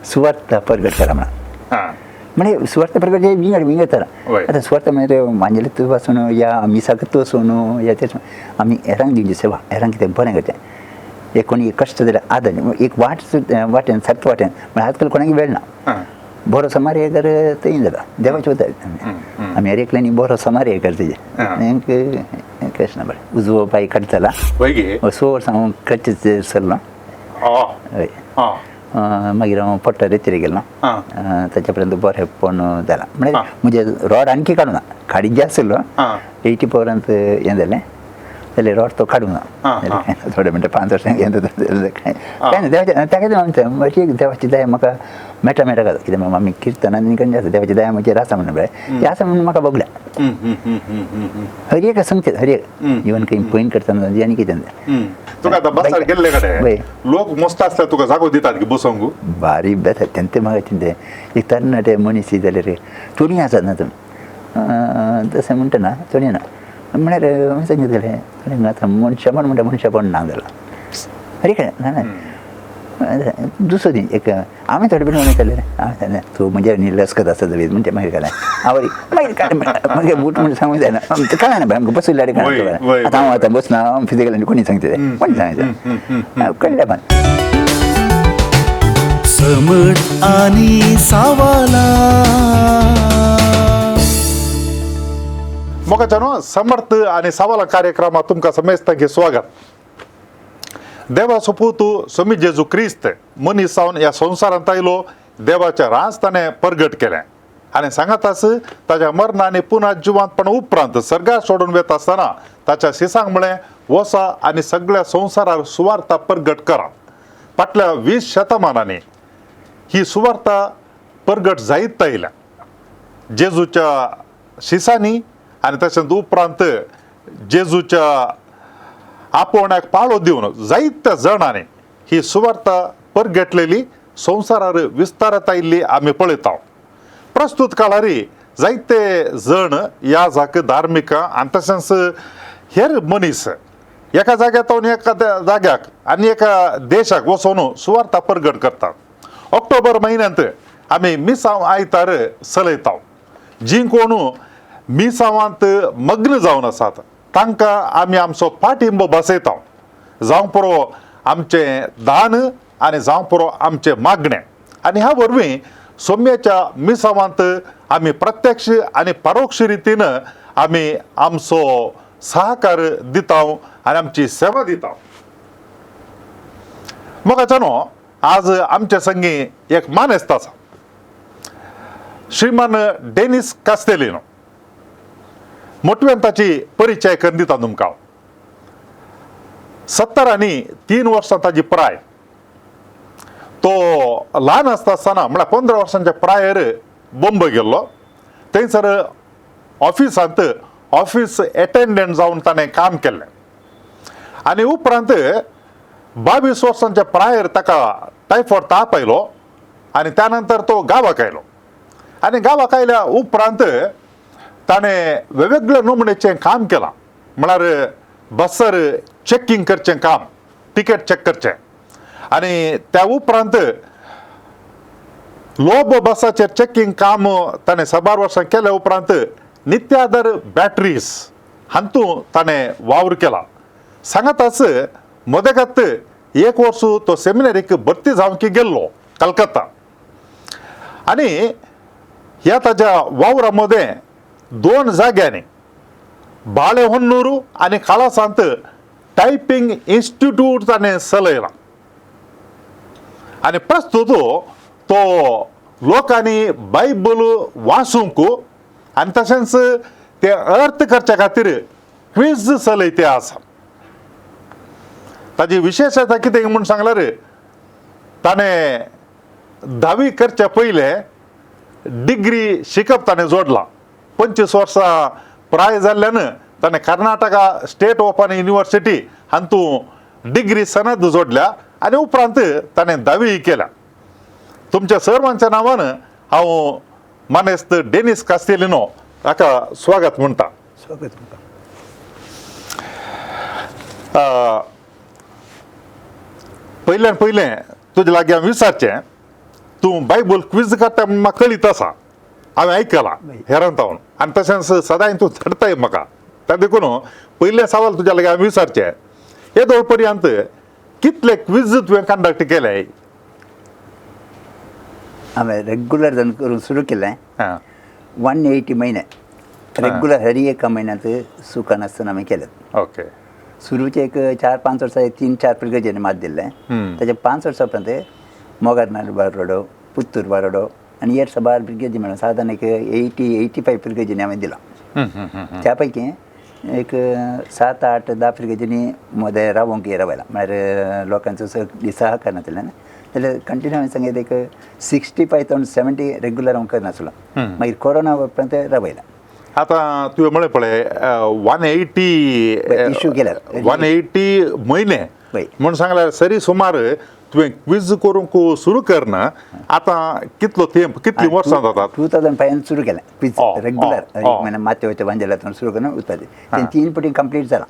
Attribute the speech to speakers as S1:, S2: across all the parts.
S1: सुवार्थ परगट करा म्हणा. म्हणजे सुवार्थ प्रगट हे विंगड विंगड तरा. आतां सुवार्थ म्हणजे मांजेलीत वचून या मिसाकच वचून या तेच आमी हेरांक दिवची सेवा, हेरांक कितें बरें करचें, एक कोणी कश्ट जाल्यार आदर, एक वाट वाटेन सारकें वाटेन. म्हळ्यार आजकाल कोणाक वेळ ना. बरो समारे कर थंय जाता देवाचे वता आमी हर एकल्यांनी बरो समारे कर तेजें कृष्ण बरें उजवो पांय काडटला. 6 वर्सां हांव क्रचीस सरलो. हय. मागीर हांव पट्टा रेतीर गेलो. ताच्या पर्यंत बरेंपण जालां. म्हळ्यार म्हजें रॉड आणखी काडूं ना, काडीत जे आशिल्लो 80 पर्यंत हें जालें जाल्यार रॉड तो काडूंक ना. थोडे म्हणटा 5 वर्सां हें काय ना देवाचें ताका आमचें म्हजी देवाची दया म्हाका मेळटा मेळटा घालता. कित्याक आमी किर्तनान आनी आसा देवाची दया म्हजेर आसा म्हणून पळय ती आसा म्हणून म्हाका भोगल्या. हर एक सांगचे हर एक इवन खंय पयन करतना आनी कितें.
S2: तुका आतां बसार गेल्ले कडेन लोक मस्त आसल्यार तुका जागो दितात की बसोंक?
S1: बारीक बेता तेंते म्हाका चिंते एक तरणाटे मनीस जाल्यार चोणी आसात ना तुमी तशें म्हणटा ना चोणी ना म्हळ्यार सांगितलें आतां मनशापण म्हणटा मनशापण ना जालां. हरी काय ना ना दुसरो दी एक हांवें थोडे बेन उलयतालें हांवें तूं म्हजेर निलस्कत आसा जाल्यार म्हणटे मागीर काय हांव मागीर काय मागीर बूट म्हणून सांगूंक जायना काय ना आमकां बसयल्यार काय आतां हांव आतां बसना हांव फिजिकल कोणी सांगता कोणी सांगता कळ्ळें पण.
S3: समट आनी सावाला
S2: मोगाच्यानो समर्थ आनी सवाला कार्यक्रमात तुमकां समेस्तांक स्वागत. देवाचो पूत स्वामी जेजू क्रिस्त मनीस जावन ह्या संवसारांत आयलो, देवाचें राज ताणें परगट केलें आनी सांगाताच ताच्या मरणा आनी पुनः जिवंतपणा उपरांत सर्गार सोडून वता आसतना ताच्या शिसांक म्हळें वसा आनी सगळ्या संवसारार सुवार्ता परगट करा. फाटल्या 20 शतमानांनी ही सुवार्ता परगट जायत आयल्या जेजूच्या शिसांनी आनी तशेंच उपरांत जेजूच्या आपोवण्याक पाळो दिवन जायत्या जाणांनी ही सुवार्ता परगटलेली संवसारार विस्तारात आयिल्ली आमी पळयता. प्रस्तूत काळार जायते जण ह्या जाक धार्मीक आनी तशेंच हेर मनीस एका जाग्यातून एका जाग्याक आनी एका देशाक वचून सुवार्ता परगट करतात. ऑक्टोबर म्हयन्यांत आमी मिसांव आयतार चलयता. जी कोण मिसांवांत मग्न जावन आसात तांकां आमी आमचो पाठिंबो बसयता, जावं पुरो आमचें दान आनी जावं पुरो आमचें मागणें. आनी ह्या वरवीं सोम्याच्या मिसावांत आमी प्रत्यक्ष आनी परोक्ष रितीन आमी आमचो सहकार दिता आनी आमची सेवा दिता. मोगाच्यानो आज आमचे संगी एक मानेस्त आसा, श्रीमान डेनिस कास्तेलिनो. मोटव्यान ताची परिचय करून दिता तुमकां. 70 आनी 3 वर्सां ताजी प्राय. तो ल्हान आसता आसतना म्हळ्यार 15 वर्सांच्या प्रायर बॉम्बे गेल्लो. थंयसर ऑफिसांत ऑफिस एटेंडंट जावन ताणें काम केल्लें आनी उपरांत 22 वर्सांच्या प्रायर ताका टायफॉयड ताप आयलो आनी त्या नंतर तो गांवाक आयलो आनी गांवाक आयल्या उपरांत ताणें वेगवेगळ्या नमुनेचें काम केलां. म्हळ्यार बसर चॅकिंग करचें काम, तिकेट चॅक करचें आनी त्या उपरांत लोबो बसाचेर चॅकिंग काम ताणें साबार वर्सां केल्या उपरांत नित्यादर बॅटरीज हातूंत ताणें वावर केला. सांगाताच मदगात एक वर्स तो सेमिनरीक भरती जावंक गेल्लो कलकत्ता आनी ह्या ताज्या वावरा मदें 2 जाग्यांनी बाळेहोन्नूर आनी काळासांत टायपींग इन्स्टिट्यूट ताणें चलयलां आनी प्रस्तूत तो लोकांनी बायबल वाचूंक आनी तशेंच ते अर्थ करच्या खातीर क्वीज चलयते आसा. ताजी विशेशता कितें म्हूण सांगल्यार ताणें 10वी करच्या पयलें डिग्री शिकप ताणें जोडलां. 25 वर्सां प्राय जाल्ल्यान ताणें कर्नाटका स्टेट ओपन युनिवर्सिटी हातूंत डिग्री सनद जोडल्या आनी उपरांत ताणें 10वी केल्या. तुमच्या सर्वांच्या नांवान हांव मानेस्त डेनिस कास्तेलिनो हाका स्वागत म्हणटा.
S1: स्वागत तुमकां.
S2: पयल्यान पयलें तुजे लागीं हांव विचारचें, तूं बायबल क्विज करता म्हूण म्हाका कळीत आसा, हांवें आयकलां हेरांत हांव, आनी तशेंच सदांय तूं धाडटाय म्हाका. त्या देखून पयलें सवाल तुज्या लागीं हांवें विचारचें, येदोळ पर्यंत कितले क्विज तुवें कंडक्ट केले?
S1: हांवें रेगुलर जावन करूंक सुरू केलें
S2: हां
S1: 180 म्हयने रेगुलर, हर एका म्हयन्यांत चुकनासतना आमी केलें.
S2: ओके.
S1: सुरूचे एक 4-5 वर्सां 3-4 पिळगेजेनी मात दिल्लें. ताच्या 5 वर्सां उपरांत मोगार बारडो, पुत्तूर बारडो आनी हेर साबार पिळगेजी म्हणून सादारण एक 80-85 पिळगेजींनी हांवें दिलां. त्या पैकी एक 7-8-10 पिळगेजींनी मदें रावोंक रावयलां, म्हळ्यार लोकांचो सहकार नासल्यान जाल्यार कंटिन्यू हांवें सांगें एक 65-70 रेगुलर हांव करनासलो. मागीर कोरोना उपरांत रावयलां.
S2: आतां तुवें म्हळें पळय 180
S1: इशू केल्यार
S2: 180 म्हयने म्हूण सांगल्यार सरी सुमार तुवें क्विज करूंक सुरू करना आतां कितलो तेंप, कितलीं वर्सां जातात?
S1: 2005 सुरू केलें क्विज रेगुलर, एक म्हयनो माथ्या वयता वांजेला सुरू करून उत्पादन तें 3 पटी कंप्लीट जालां.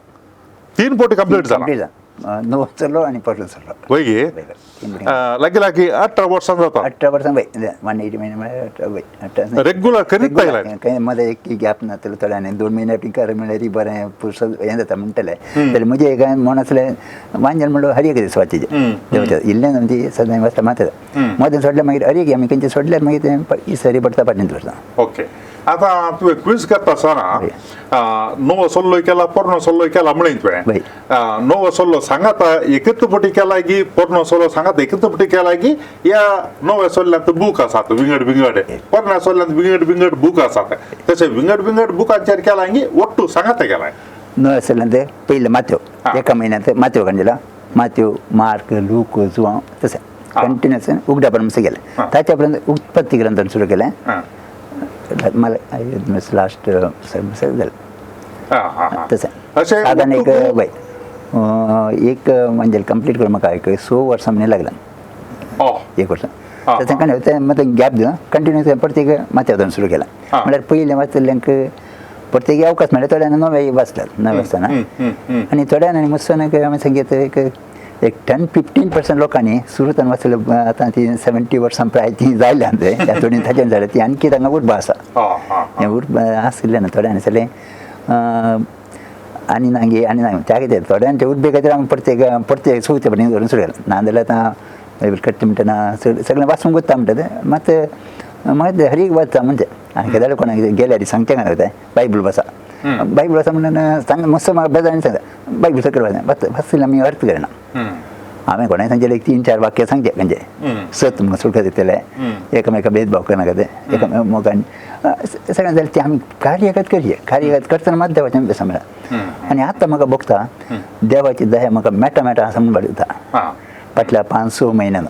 S2: 3 पटी कंप्लीट जालां?
S1: कंप्लीट जालां. 9 चलो आनी परत चलो.
S2: वय गे? लागीं लागीं 18 वर्सां जाता.
S1: 18 वर्सां वय, 180 म्हयने म्हळ्यार वय 18.
S2: रेगुलर करीत आयला
S1: खंय मदें एक गॅप नासलो, थोड्यांनी 2 म्हयने कर म्हणल्यार बरें पुरसो हें जाता म्हणटलें. जाल्यार म्हजें एक म्हण आसलें वांजेल म्हणलो हर एक दीस वाचचें देवाचें इल्लें आमची सदां वाचता मात मदें सोडलें मागीर हर एक आमी खंयचें सोडल्यार मागीर तें सरी पडटा फाटल्यान दवरता.
S2: ओके. आतां तुवें क्विज करता आसतना नवो सल्लो केला, पोरणो सल्लो केला म्हळें तुवें. नवो सल्लो सांगाता एकच पटी केला की पोरणो सल्लो सांगाता एकच पटी केला की ह्या नव्या सल्ल्यांत बूक आसात विंगड विंगड, पोरण्या सल्ल्यांत विंगड विंगड बूक आसात, तशें विंगड विंगड बुकांचेर केला की ಒಟ್ಟು सांगाता केला?
S1: नव्या सल्ल्यांत पयलें माथ्यो, एका म्हयन्यांत माथ्यो काडलेला, माथ्यो, मार्क, लूक, जुवांव तशें कंटिन्युअस उगडापण मातशें केलें. ताच्या उपरांत उत्पत्ती ग्रंथान सुरू केलें. मला लास्ट जालें तशें सादारण एक वय एक म्हणजे कंप्लीट करून म्हाका एक 6 वर्सां म्हणे लागला, 1 वर्सां तशें कांय तें मात गॅप दिवन कंटिन्युअस प्रत्येक माथ्या सुरू केला. म्हळ्यार पयलें वाचतल्यांक प्रत्येक अवकाश मेळ्ळें, थोड्यांनी नवे वाचल्यात नवे वाचतना आनी थोड्यांनी मुसनाक आमी सांगीत एक एक 10-15% लोकांनी सुरू वाचले. आतां ती 70 वर्सां प्राय ती जायल्या ते थोडी ताच्यान जाल्या ती आणखी तांकां उर्बा आसा. हें उर्बा आशिल्लें ना थोड्यांनी सगळें आनी नागे आनी ना त्या खातीर थोड्यांचे उर्बे खातीर आमी प्रत्येक प्रत्येक चवथे पडीन धरून सुरू केलें. नाजाल्यार आतां कट्टी म्हणटा सगळें वाचूंक वता म्हणटा तें मात मागीर हर एक वाचता म्हणजे आनी केदाळ कोणाक गेल्यार सांगचें काय वता बायबल आसा, बायबल आसा म्हणून सांग मस्त म्हाका बेजारान सांगता बायबल सकयल वाचता वाचलें आमी अर्थ करना. हांवें कोणाक सांगचें एक 3-4 वाक्य सांगचें म्हणजे सत म्हाका सुटका दितलें, एकामेका भेदभाव करनाका तें एकामेका मोगान सगळें जाल्यार तें आमी कार्यगत करचें. कार्यगत करतना मात देवाचें बेसां मेळटा. आनी आतां म्हाका भोगता देवाची दया म्हाका मेळटा मेळटा आसा म्हूण वाडयता फाटल्या 5-6 म्हयन्यान.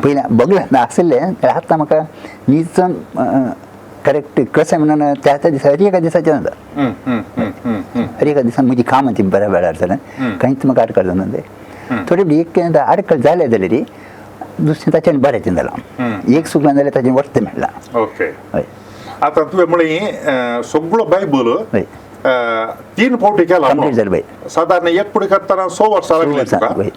S1: पयलें बगलें ना आशिल्लें जाल्यार आतां म्हाका निचन करेक्ट कशें म्हणून त्या त्या दिसा हर एका दिसाचें जाता. हर एका दिसान म्हजी कामां ती बऱ्या वेळार जाल्यार कांयच म्हाका आडखळ जावना. ते थोडे एक आडखळ जालें जाल्यार दुसरें ताच्यान बरें जालां, एक चुकलें जाल्यार ताचें वर्त मेळ्ळां.
S2: ओके. हय. आतां तुवें म्हळें सगळो बायबल 3 फावटी केला
S1: कंप्लीट जालें बाय.
S2: सादारण एक फावटी करतना 6 वर्सां लागलीं तुका,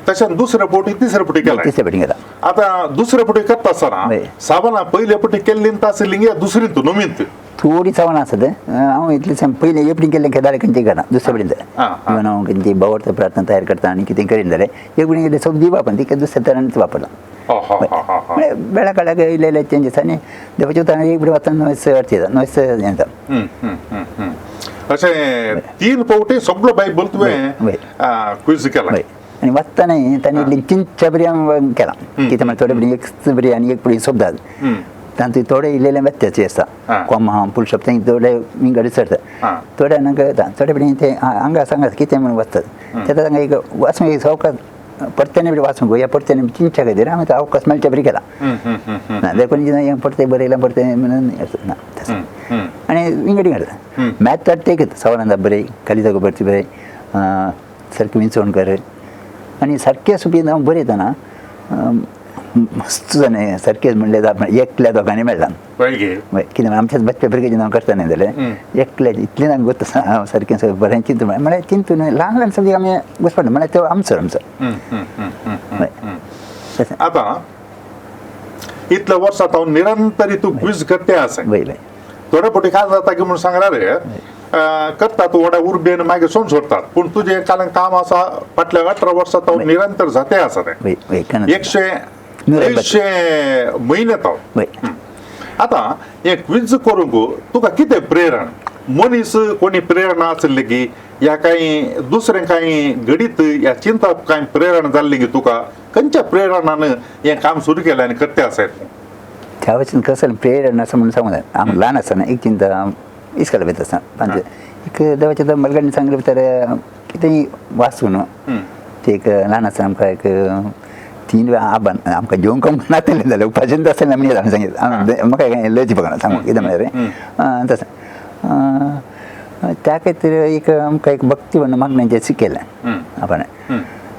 S2: तशें दुसरे फावटी तिसरे फावटी केला.
S1: तिसरे फावटी केला.
S2: आतां दुसरे फावटी करता आसतना सावनां पयले फावटी केल्ली आशिल्ली दुसरी तूं नवीन
S1: थोडी सवनां आसत. हांव इतलें पयलें एक फावटी केल्लें केदाळ खंयचें करना दुसरे फावटी जालें. इवन हांव खंयची बावर्त प्रार्थना तयार करता आनी कितें करीन जाल्यार एक फावटी केलें सगळी वापरना ती दुसऱ्या तरान वापरलां. म्हळ्यार वेळा काळाक इल्ले इल्ले चेंजीस आनी देवाच्या उतरान एक फावटी वाचतना नवें अर्थ येता, नवें हें जाता.
S2: अशें 3 फावटी सगळो बायबल तुवें क्विज केला.
S1: आनी वाचतना तांणी इल्ली चिंतच्या बरी हांवें केलां कितें म्हळ्यार थोडे बरी एक बरी आनी एक बरी शब्द तांतूं थोडे इल्लेले व्यत्यास आसता, कोमा पुलशप तें थोडे विंगड सरता, थोडे हांगा थोडे बरी ते हांगा सांगा कितें म्हणून वाचतात तेका तांकां एक वाचूंक एक अवकाश परत्याने बी वाचूंक या परत्याने चिंतच्या खातीर हांवें अवकाश मेळचे बरी केला ना. देखून हें परतें बरयलां परतें म्हणून ना तशें. आनी विंगड विंगड मॅथ तर ते सवालांत बरय, कलिता भरती बरय, सारकें विंचवण कर आनी सारकें सुपी हांव बरयतना मस्त जालें सारकें म्हणलें एकल्या दोगांनी मेळ्ळां. कितें आमच्याच बच्चे भुरग्याचें नांव करता न्ही जाल्यार एकल्या इतलें नांव गोत हांव सारकें सगळें बरें चिंतून म्हळ्यार चिंतून ल्हान ल्हान सगळीं आमी घुसपडटा म्हळ्यार तो आमचो आमचो.
S2: आतां इतल्या वर्सां हांव निरंतर तूं क्विज करते आसा.
S1: वय वय.
S2: थोडे फावटी काय जाता की म्हणून सांगणार रे करतात व्हडा उर्बेन मागीर सोडून सोडतात, पूण तुजें कारण काम आसा फाटल्या 18 वर्सां हांव निरंतर जाते आसा तें.
S1: वय वय.
S2: 100 म्हयने तो.
S1: वय.
S2: आतां हें क्विज करूंक तुका कितें प्रेरण, मनीस कोणी प्रेरणा आसली की ह्या कांय दुसरें कांय घडीत ह्या चिंतप कांय प्रेरणा जाल्ली की तुका खंयच्या प्रेरणान हें काम सुरू केलें आनी करते आसा तूं?
S1: त्या वचून कसं प्रेरणा असं म्हणून सांगू आम ल्हान आसतना एक चिंता इस्कोला वयता आसतना पांच एक देवाच्या तर मलगाडीन सांगलें भितर कितेंय वाचून ते एक ल्हान आसतना आमकां एक 3 वेळा आबान आमकां जेवण कम नासलें जाल्यार उपाशीन आसलें आमी आमी सांगितलें म्हाका कांय लज बघना सांगू कितें म्हळ्यार तशें त्या खातीर एक आमकां एक भक्ती म्हणून मागण्याचें शिकयलें आपण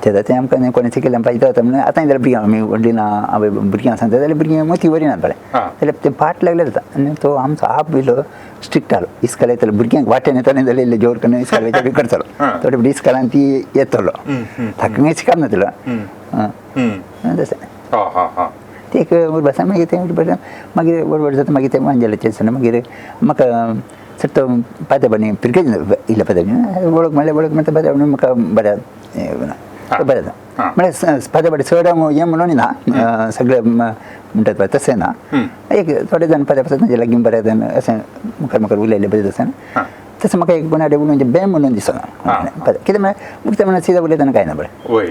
S1: तेन्ना तें आमकां कोणें शिकयलें पाहिजे जाता म्हणून आतां जाल्यार भुरग्यांक आमी व्हडलीं ना आवय भुरग्यांक सांगता जाल्यार भुरगीं मती वरी ना पळय जाल्यार तें पाठ लागलें जाता. आनी तो आमचो आप इल्लो स्ट्रिक्ट आसलो इस्कोला येतालो भुरग्यांक वाटेन येतालें जाल्यार इल्लें जोर करून इस्कोला वयता बी करतालो थोडे फावटी इस्कोलान ती येतलो ताका कांय शिकप नासलो तशें ते एक उरबा आसा. मागीर तें उरबा मागीर बरोबर जाता मागीर तें वांजेलाचें मागीर म्हाका सट्ट पाद्याबानी फिरकेज इल्लें पाद्याबानी वळख म्हणल्यार वळख म्हणटा पाद्याबानी म्हाका बरें बरें जाता म्हळ्यार पाद्याबानी चड हें म्हणून ना सगळें म्हणटात पळय तशें ना, एक थोडे जाण पाद्या पासून तांचे लागीं बरें जाण अशें मुखार मुखार उलयलें बरें आसा तशें म्हाका एक कोणा कडेन उलोवचें बें म्हणून दिसना कितें म्हळ्यार मुख्य म्हळ्यार सिदा उलयतना कांय ना बरें.
S2: वय.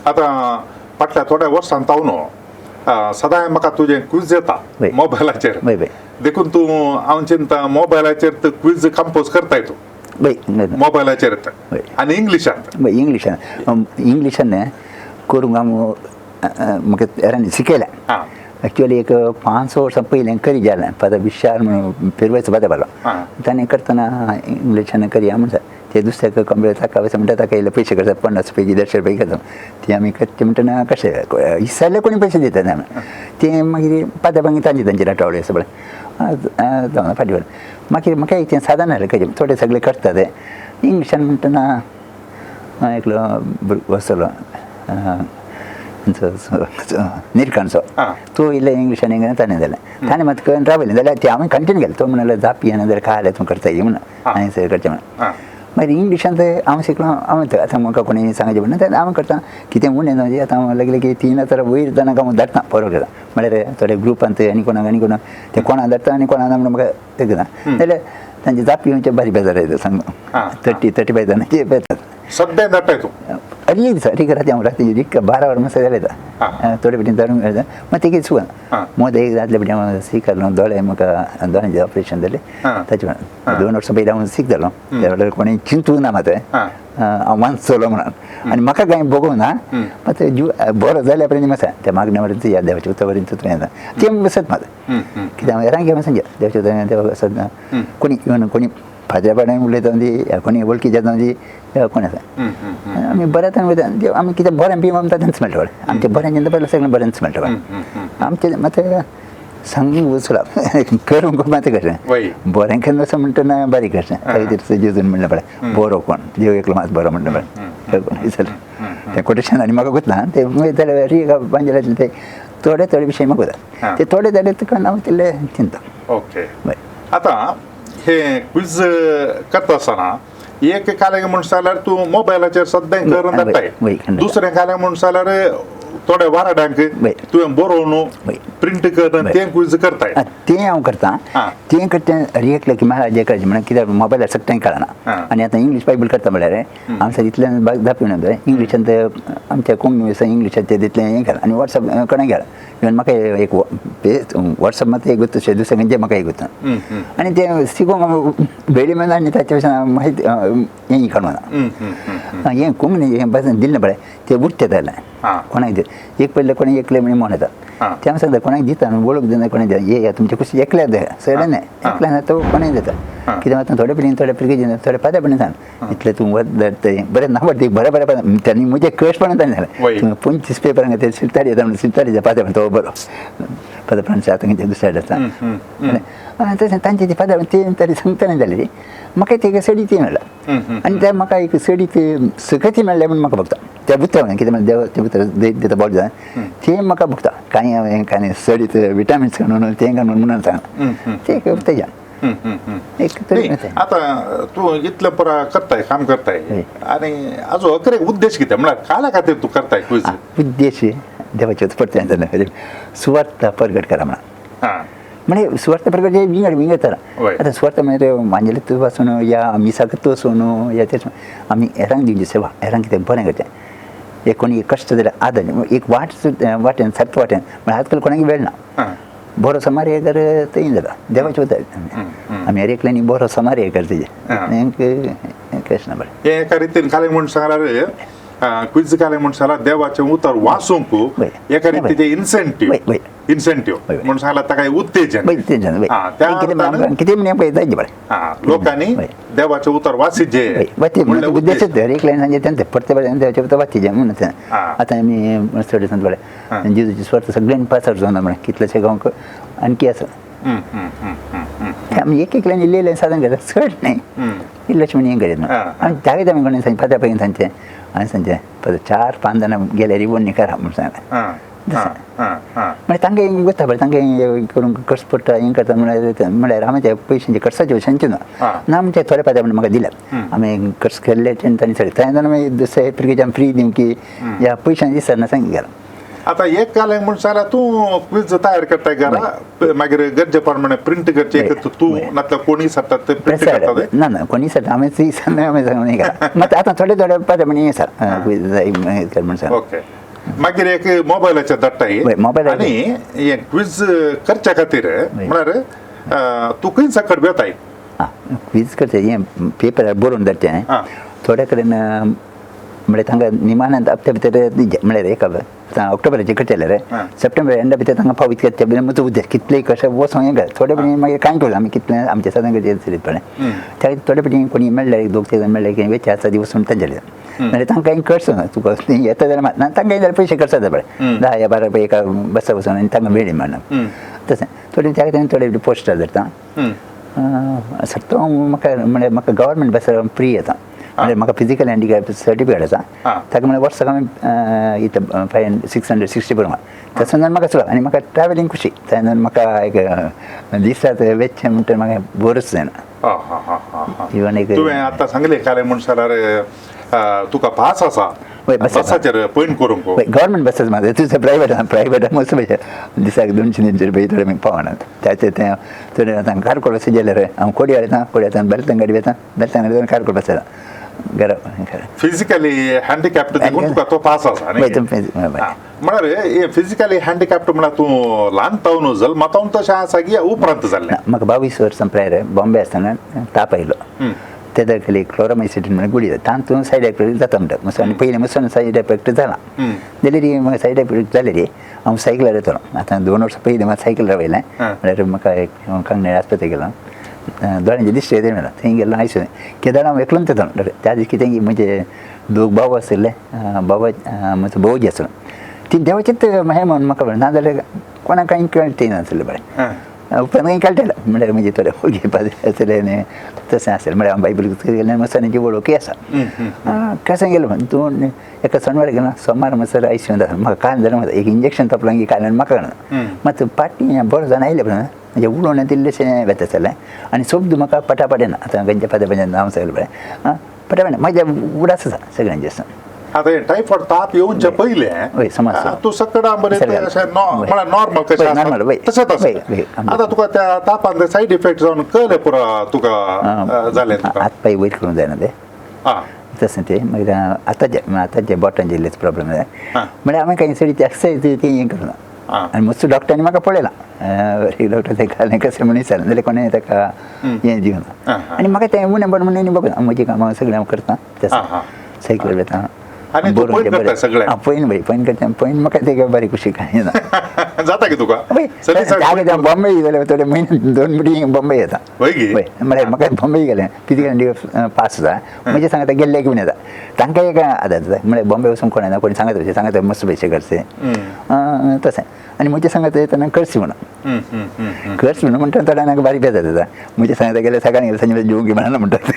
S2: आतां फाटल्या थोड्या वर्सां तावन सदांय म्हाका तुजें क्विज येता मोबायलाचेर, देखून तूं हांव चिंता मोबायलाचेर तूं क्विज कंपोज करताय तूं मोबायलाचेर आनी इंग्लिशांत?
S1: इंग्लिशान इंग्लिशान करूंक हांव म्हाका हेरांनी शिकयलें. एक्चुअली एक 5 वर्सां पयलीं करी जालें फादर विशाल म्हणून पिरवेचो फादर पालो ताणें करतना इंग्लिशान करया म्हणटा ते दुसऱ्याक कंप्युटर ताका वयता म्हणटा ताका इल्ले पयशे करता 50 रुपया 150 रुपया घेता ते आमी करचे म्हणटना कशें इसारले कोणी पयशे दिता ना ते मागीर पाद्याबांगी तांचे तांचे राटावळे सगळें जावना फाटीं फाटीं मागीर म्हाका एक तें सादारण जालें कशें थोडे सगळे करता ते इंग्लिशान म्हणटना एकलो भुरगो आसतलो निरकाणचो तो इल्लें इंग्लिशान इंग्लिश ताणें जालें ताणें मात करून रावयलें जाल्यार तें हांवें कंटिन्यू केलें. तो म्हणलें जाप येना जाल्यार काय जाल्यार तूं करता म्हणून हांवें सर करचें म्हणून मागीर इंग्लिशान तें हांव शिकलो हांव आतां म्हाका कोणी सांगचें म्हणून तें हांव करता कितें उणें म्हणजे आतां हांव लागलें की 3000 वयर जाणांक हांव धाडटा फॉरवर्ड करता म्हळ्यार थोडे ग्रुपांत आनी कोणाक आनी कोणाक ते कोणाक धाडटा आनी कोणाक ना म्हणून म्हाका ते करता जाल्यार तांचे जाप येवचे बारीक बेजार येता सांग 30-35 जाणांचे येतात
S2: सद्या धाडटाय तूं?
S1: अरे एक दिसा ठीक राती हांव राती एक 12 वरां मातशें जालें येता थोडे फावटी धाडून येता मागीर ते कितें सुकना मोद एक जातले फावटी हांव सीक जालो दोळे म्हाका दोळ्यांचें ऑपरेशन जालें ताचे 2 वर्सां पयलीं हांव सीक जालो त्या वेळार कोणी चिंतूंक ना मात हांव वांचतलो म्हणून आनी म्हाका कांय भोगूंक ना मात जीव बरो जाल्या पर्यंत मातशें त्या मागण्या पर्यंत या देवाच्या उतरा पर्यंत तुवें येता तें बसत मात कित्याक हांव हेरांक घेवन सांगया देवाच्या उतरान देवा सद कोणी इवन कोणी फादरा पाड्यान उलयता ती कोणी वळखी जाता ती कोण आसा आमी बऱ्या वयता आमी कितें बरें बी आमकां तेंच मेळटा पळय आमचें बरें चिंता पळय सगळें बरेंच मेळटा पळय आमचें मात सांगूंक वचला करूंक मात कशें बरें केन्ना असो म्हणटना बारीक कशें कांय जेजून म्हणलें पळय बरो कोण देव एकलो मात बरो म्हणटा पळय कोण विचारलें तें कोटेशन आनी म्हाका गुतना तें जाल्यार बांजलातलें ते थोडे थोडे विशय म्हाका वता ते थोडे थोडे तुका हांव तितले चिंता.
S2: ओके. आतां हे क्विज करता आसतना एक कालें म्हूण जाल्यार तूं मोबायलाचेर सद्या करून धाडटाय, दुसरें कालें म्हूण जाल्यार थोड्या वाराड्यांक तुवें बरोवन प्रिंट करून तें क्विज करताय?
S1: तें हांव करता तें करता रिएक्टलें की म्हाका जें करचें म्हणल्यार कित्याक मोबायलार सगळें कळना आनी आतां इंग्लीश बायबल करता म्हणल्यार हांव सर इतल्यान दाखोवन येता इंग्लिशान ते आमच्या कोंकणी इंग्लिशान तें तितलें हें केलां आनी वॉट्सॅप कोणें केलां इवन म्हाका एक वॉट्सॅप मात एक गुत्त दुसरें खंयचें म्हाका एक गुत्त आनी तें शिकोवंक वेळी मेळना आनी ताचे वयल्यान माहिती हें काडूं ना हें कोंकणी हें बस दिलें पळय तें उरतें जालें कोणाक दिलें एक पयलें कोणें एकलें म्हण म्हण येता ते हांव सांगता कोणाक दिता न्हू वळख दिना कोणाक दिता ये तुमचे कुशी एकल्या दिया सगळें न्हय एकल्या ना तो कोणाक दिता कित्याक आतां थोडे पयलीं थोडे पिरगे दिना थोडे पाद्या पयलीं सांग इतलें तूं वत धाडटा बरें ना पडटा बरें बरें पाद्या तांणी म्हजें कश्टपणान ताणें जालें तुवें 25 पेपरांक ते शिरतारी येता म्हणून शिरतारी पाद्या तो बरो फादर फ्रांसीस आतां खंयच्या दुसऱ्या आसा तशें तांचे ती फादर ते तरी सांगतना जाले ती म्हाका ते सडी ती मेळ्ळा आनी ते म्हाका एक सडी ती सकती मेळ्ळें म्हूण म्हाका भोगता त्या उतरा कितें म्हणल्यार देव ते उतर दिता बोट जाय तें म्हाका भोगता कांय कांय सडीत विटामिन्स घालून तें घालून म्हणून सांगना तें एक तेज्यान एक तरी
S2: आतां तूं इतलें पुरा करताय काम करताय आनी हाजो अखेर उद्देश कितें म्हळ्यार काल्या खातीर तूं करताय क्विज?
S1: उद्देश देवाचे परतें सुवार्थ परगट करा म्हणा म्हणजे सुवार्थ प्रगट हे विंगड विंगड तरा. आतां सुवार्थ म्हणजे मांजेलीत वचून या मिसाकच वचून या तेच आमी हेरांक दिवची सेवा, हेरांक कितें बरें करचें, एक कोणी कश्ट जाल्यार आदर एक वाट वाटेन सारकें वाटेन म्हळ्यार आजकाल कोणाक वेळ ना बरो समारे कर थंय जाता देवाचें उतर आमी हर एकल्यांनी बरो समारे कर तेजें कृष्ण बरें
S2: हे एका रितीन खाली म्हूण सांगल्यार क्विज खाली म्हूण सांगल्यार देवाचें उतर वाचूंक एका रितीचें इन्सेंटीव इन्सेंटीव म्हूण सांगल्यार ताका उत्तेजन
S1: उत्तेजन कितें म्हण पळयता बरें
S2: लोकांनी देवाचें उतर वाचिजे
S1: उद्देश हर एकल्यान सांगचें तें परते परते देवाचें उतर वाचिजे म्हणून आतां आमी चड सांगता पळय जेजूची सुवार्थ सगळ्यांनी पासार जावना म्हळ्यार कितलेशे गांवक आणखी आसा आमी एक एकल्यान इल्लें इल्लें साधन करता चड न्हय इल्लेशें म्हण हें करीत ना आनी त्यागेच आमी कोणी सांगचें फादर पळय सांगचें हांवें सांगचें फादर 4-5 जाणां गेल्यार वण्णी करा म्हूण सांगलें म्हळ्यार तांकां हें वता पळय तांकां हें करूंक कस पडटा हें करता म्हळ्यार म्हळ्यार आमी ते पयशांचे खर्चाचे सांगचे ना ना आमचे थोडे फादर म्हण म्हाका दिल्यात आमी खर्च केल्ले तांणी सगळें थंय जाण मागीर दुसरे एप्लिकेशन आमी फ्री दिवकी ह्या पयशांचे दिसना सांग गेला.
S2: आतां एक कालें म्हूण सांगल्यार तूं क्विज तयार करता घरा मागीर गरजे प्रमाणे प्रिंट करचे तूं नातल्यार कोणी सरतात ते प्रिंट करता?
S1: ना ना कोणी सरता हांवें सांगलें हांवें सांगलें मात आतां थोडे थोडे पांच म्हण सर क्विज म्हण सांग.
S2: ओके मागीर एक मोबायलाचेर धाडटाय आनी हें क्विज करच्या खातीर म्हळ्यार तूं खंय सकट वेताय?
S1: आं क्विज करचें हें पेपरार बरोवन धाडचें थोड्या कडेन म्हळ्यार तांकां निमाण्यांत हप्त्या भितर म्हळ्यार एक आतां ऑक्टोबराचेर करचें जाल्यार सप्टेंबर एंडा भितर तांकां पावयत करचें म्हजो उद्देश कितलें कशें वचोंक हें कर थोडे पणी मागीर कांय करूं आमी कितलें आमचें साधन करचें चलयत पळय त्या थोडे पणी कोणी मेळ्ळें एक 2-3 जाण मेळ्ळे की वेचे आसा दिवस म्हण तांचे नाल्यार तांकां खर्च ना तुका येता जाल्यार ना तांकां जाल्यार पयशे खर्च जाता पळय 10 या 12 रुपया एका बसा बसून आनी तांकां वेळ मेळना तशें थोडे त्या खातीर थोडे पोस्टर धरता सर तो म्हाका म्हळ्यार म्हाका गव्हर्मेंट बसार फ्री येता म्हळ्यार म्हाका फिजिकल हँडिकॅप सर्टिफिकेट आसा ताका म्हळ्यार वर्साक हांवें इतलें 560 बरोबर तशें जावन म्हाका चड आनी म्हाका ट्रॅवलिंग खुशी थंय जावन म्हाका एक दिसात वेचें म्हणटा म्हाका बोरच जायना. इवन एक
S2: तुवें आतां सांगलें कालें म्हूण सांगल्यार तुका पास आसा बसाचेर पयण करूंक?
S1: गव्हर्मेंट बसच म्हाजें तुजें प्रायवेट प्रायवेट मस्त पयशे दिसाक 200-300 रुपया थोडे मागीर पावनात त्याचे तें थोडे आतां कारकोळ बसी गेल्यार हांव कोडयार येता कोडयार बेलतंगाडी वता बेलतंगाडी कारकोळ बस येता घरा.
S2: फिजिकली हँडिकॅप्ड देखून तुका तो पास आसा म्हळ्यार हे फिजिकली हँडिकॅप्ड म्हळ्यार तूं ल्हान तावन जल्मातावन तशें आसा की उपरांत जाल्लें?
S1: म्हाका 22 वर्सां प्रायर बॉम्बे आसतना ताप आयलो तेदा खाली क्लोरोमायसिटीन म्हणून गुळी तातूंत सायड इफेक्ट जाता म्हणटा मसो आनी पयलीं मसो सायड इफेक्ट जाला जाल्यार म्हाका सायड इफेक्ट जाले रे हांव सायकलार येतलो आतां 2 वर्सां पयलीं म्हाका सायकलार वयलें म्हळ्यार म्हाका एक कांगणे आस्पत्रेक गेलो दोळ्यांचे दिश्टी येते मेळ्ळा थंय गेलो आयसो केदार हांव एकलोच येतलो त्या दीस कितें की म्हजे दोग भाव आशिल्ले बाबा म्हजो भावजी आसलो ती देवाचेच हें म्हणून म्हाका नाजाल्यार कोणाक कांय कळटे नासलें बरें उपरांत कांय कळटलें म्हळ्यार म्हजे थोडे ओळखी पाद्री आसले आनी तशें आसलें म्हळ्यार हांव बायबल गेलें मसाण्याची वळखी आसा कशें गेलो म्हण तूं एका सोनवार गेलो सोमार म्हणसर आयसीयू जाता म्हाका काल जालें म्हाका एक इंजेक्शन तोपलां की काल म्हाका कळना मात पाटी बरो जावन आयलें पण म्हणजे उलोवणें इल्लेशें वेता जालें आनी शब्द म्हाका पटापट येना आतां खंयच्या फादर पंचायत नांव सगळें पळय पटापट म्हाज्या उडास आसा सगळ्यांचे आसा.
S2: आतां हे टायफॉइड ताप येवचे पयलें तूं सकडां बरें म्हळ्यार नॉर्मल कशें तशेंच आसा. आतां तुका त्या तापान सायड इफेक्ट जावन कळ्ळें पुरो तुका जालें
S1: हात पांय वयर करूंक जायना तें तशें तें मागीर आतांचे आतांचे बोटांचे इल्लेच प्रॉब्लम जाय म्हळ्यार हांवें कांय सडी एक्सरसायज ती हें करूं ना आनी मस्त डॉक्टरांनी म्हाका पळयलां एक डॉक्टर ताका कशें म्हणून विचारलें जाल्यार कोणें ताका हें दिवना आनी म्हाका तें उणें बरें म्हणून बघ म्हजी कामां सगळें हांव करता तशें सायकल वता
S2: पयन पयन करता पयन
S1: म्हाका ते बरी खुशी कांय ना.
S2: जाता की तुका?
S1: बॉम्बे गेले थोडे म्हयने 2 मिटी बॉम्बे येता.
S2: वय
S1: म्हळ्यार म्हाका बॉम्बे गेले फिजिकल पास जाता म्हणजे सांगता गेल्ले घेवन येता तांकां एक आदार जाता. म्हळ्यार बॉम्बे वचून कोण येना कोणी सांगता पयशे सांगता मस्त पयशे करचे तशें. आनी म्हजे सांगता येतना करची म्हणून खर्च म्हणून म्हणटा थोड्यांक बारीक बेजार जाता. म्हजे सांगता गेले सकाळी गेले सांजे जेवंक मेळना म्हणटात.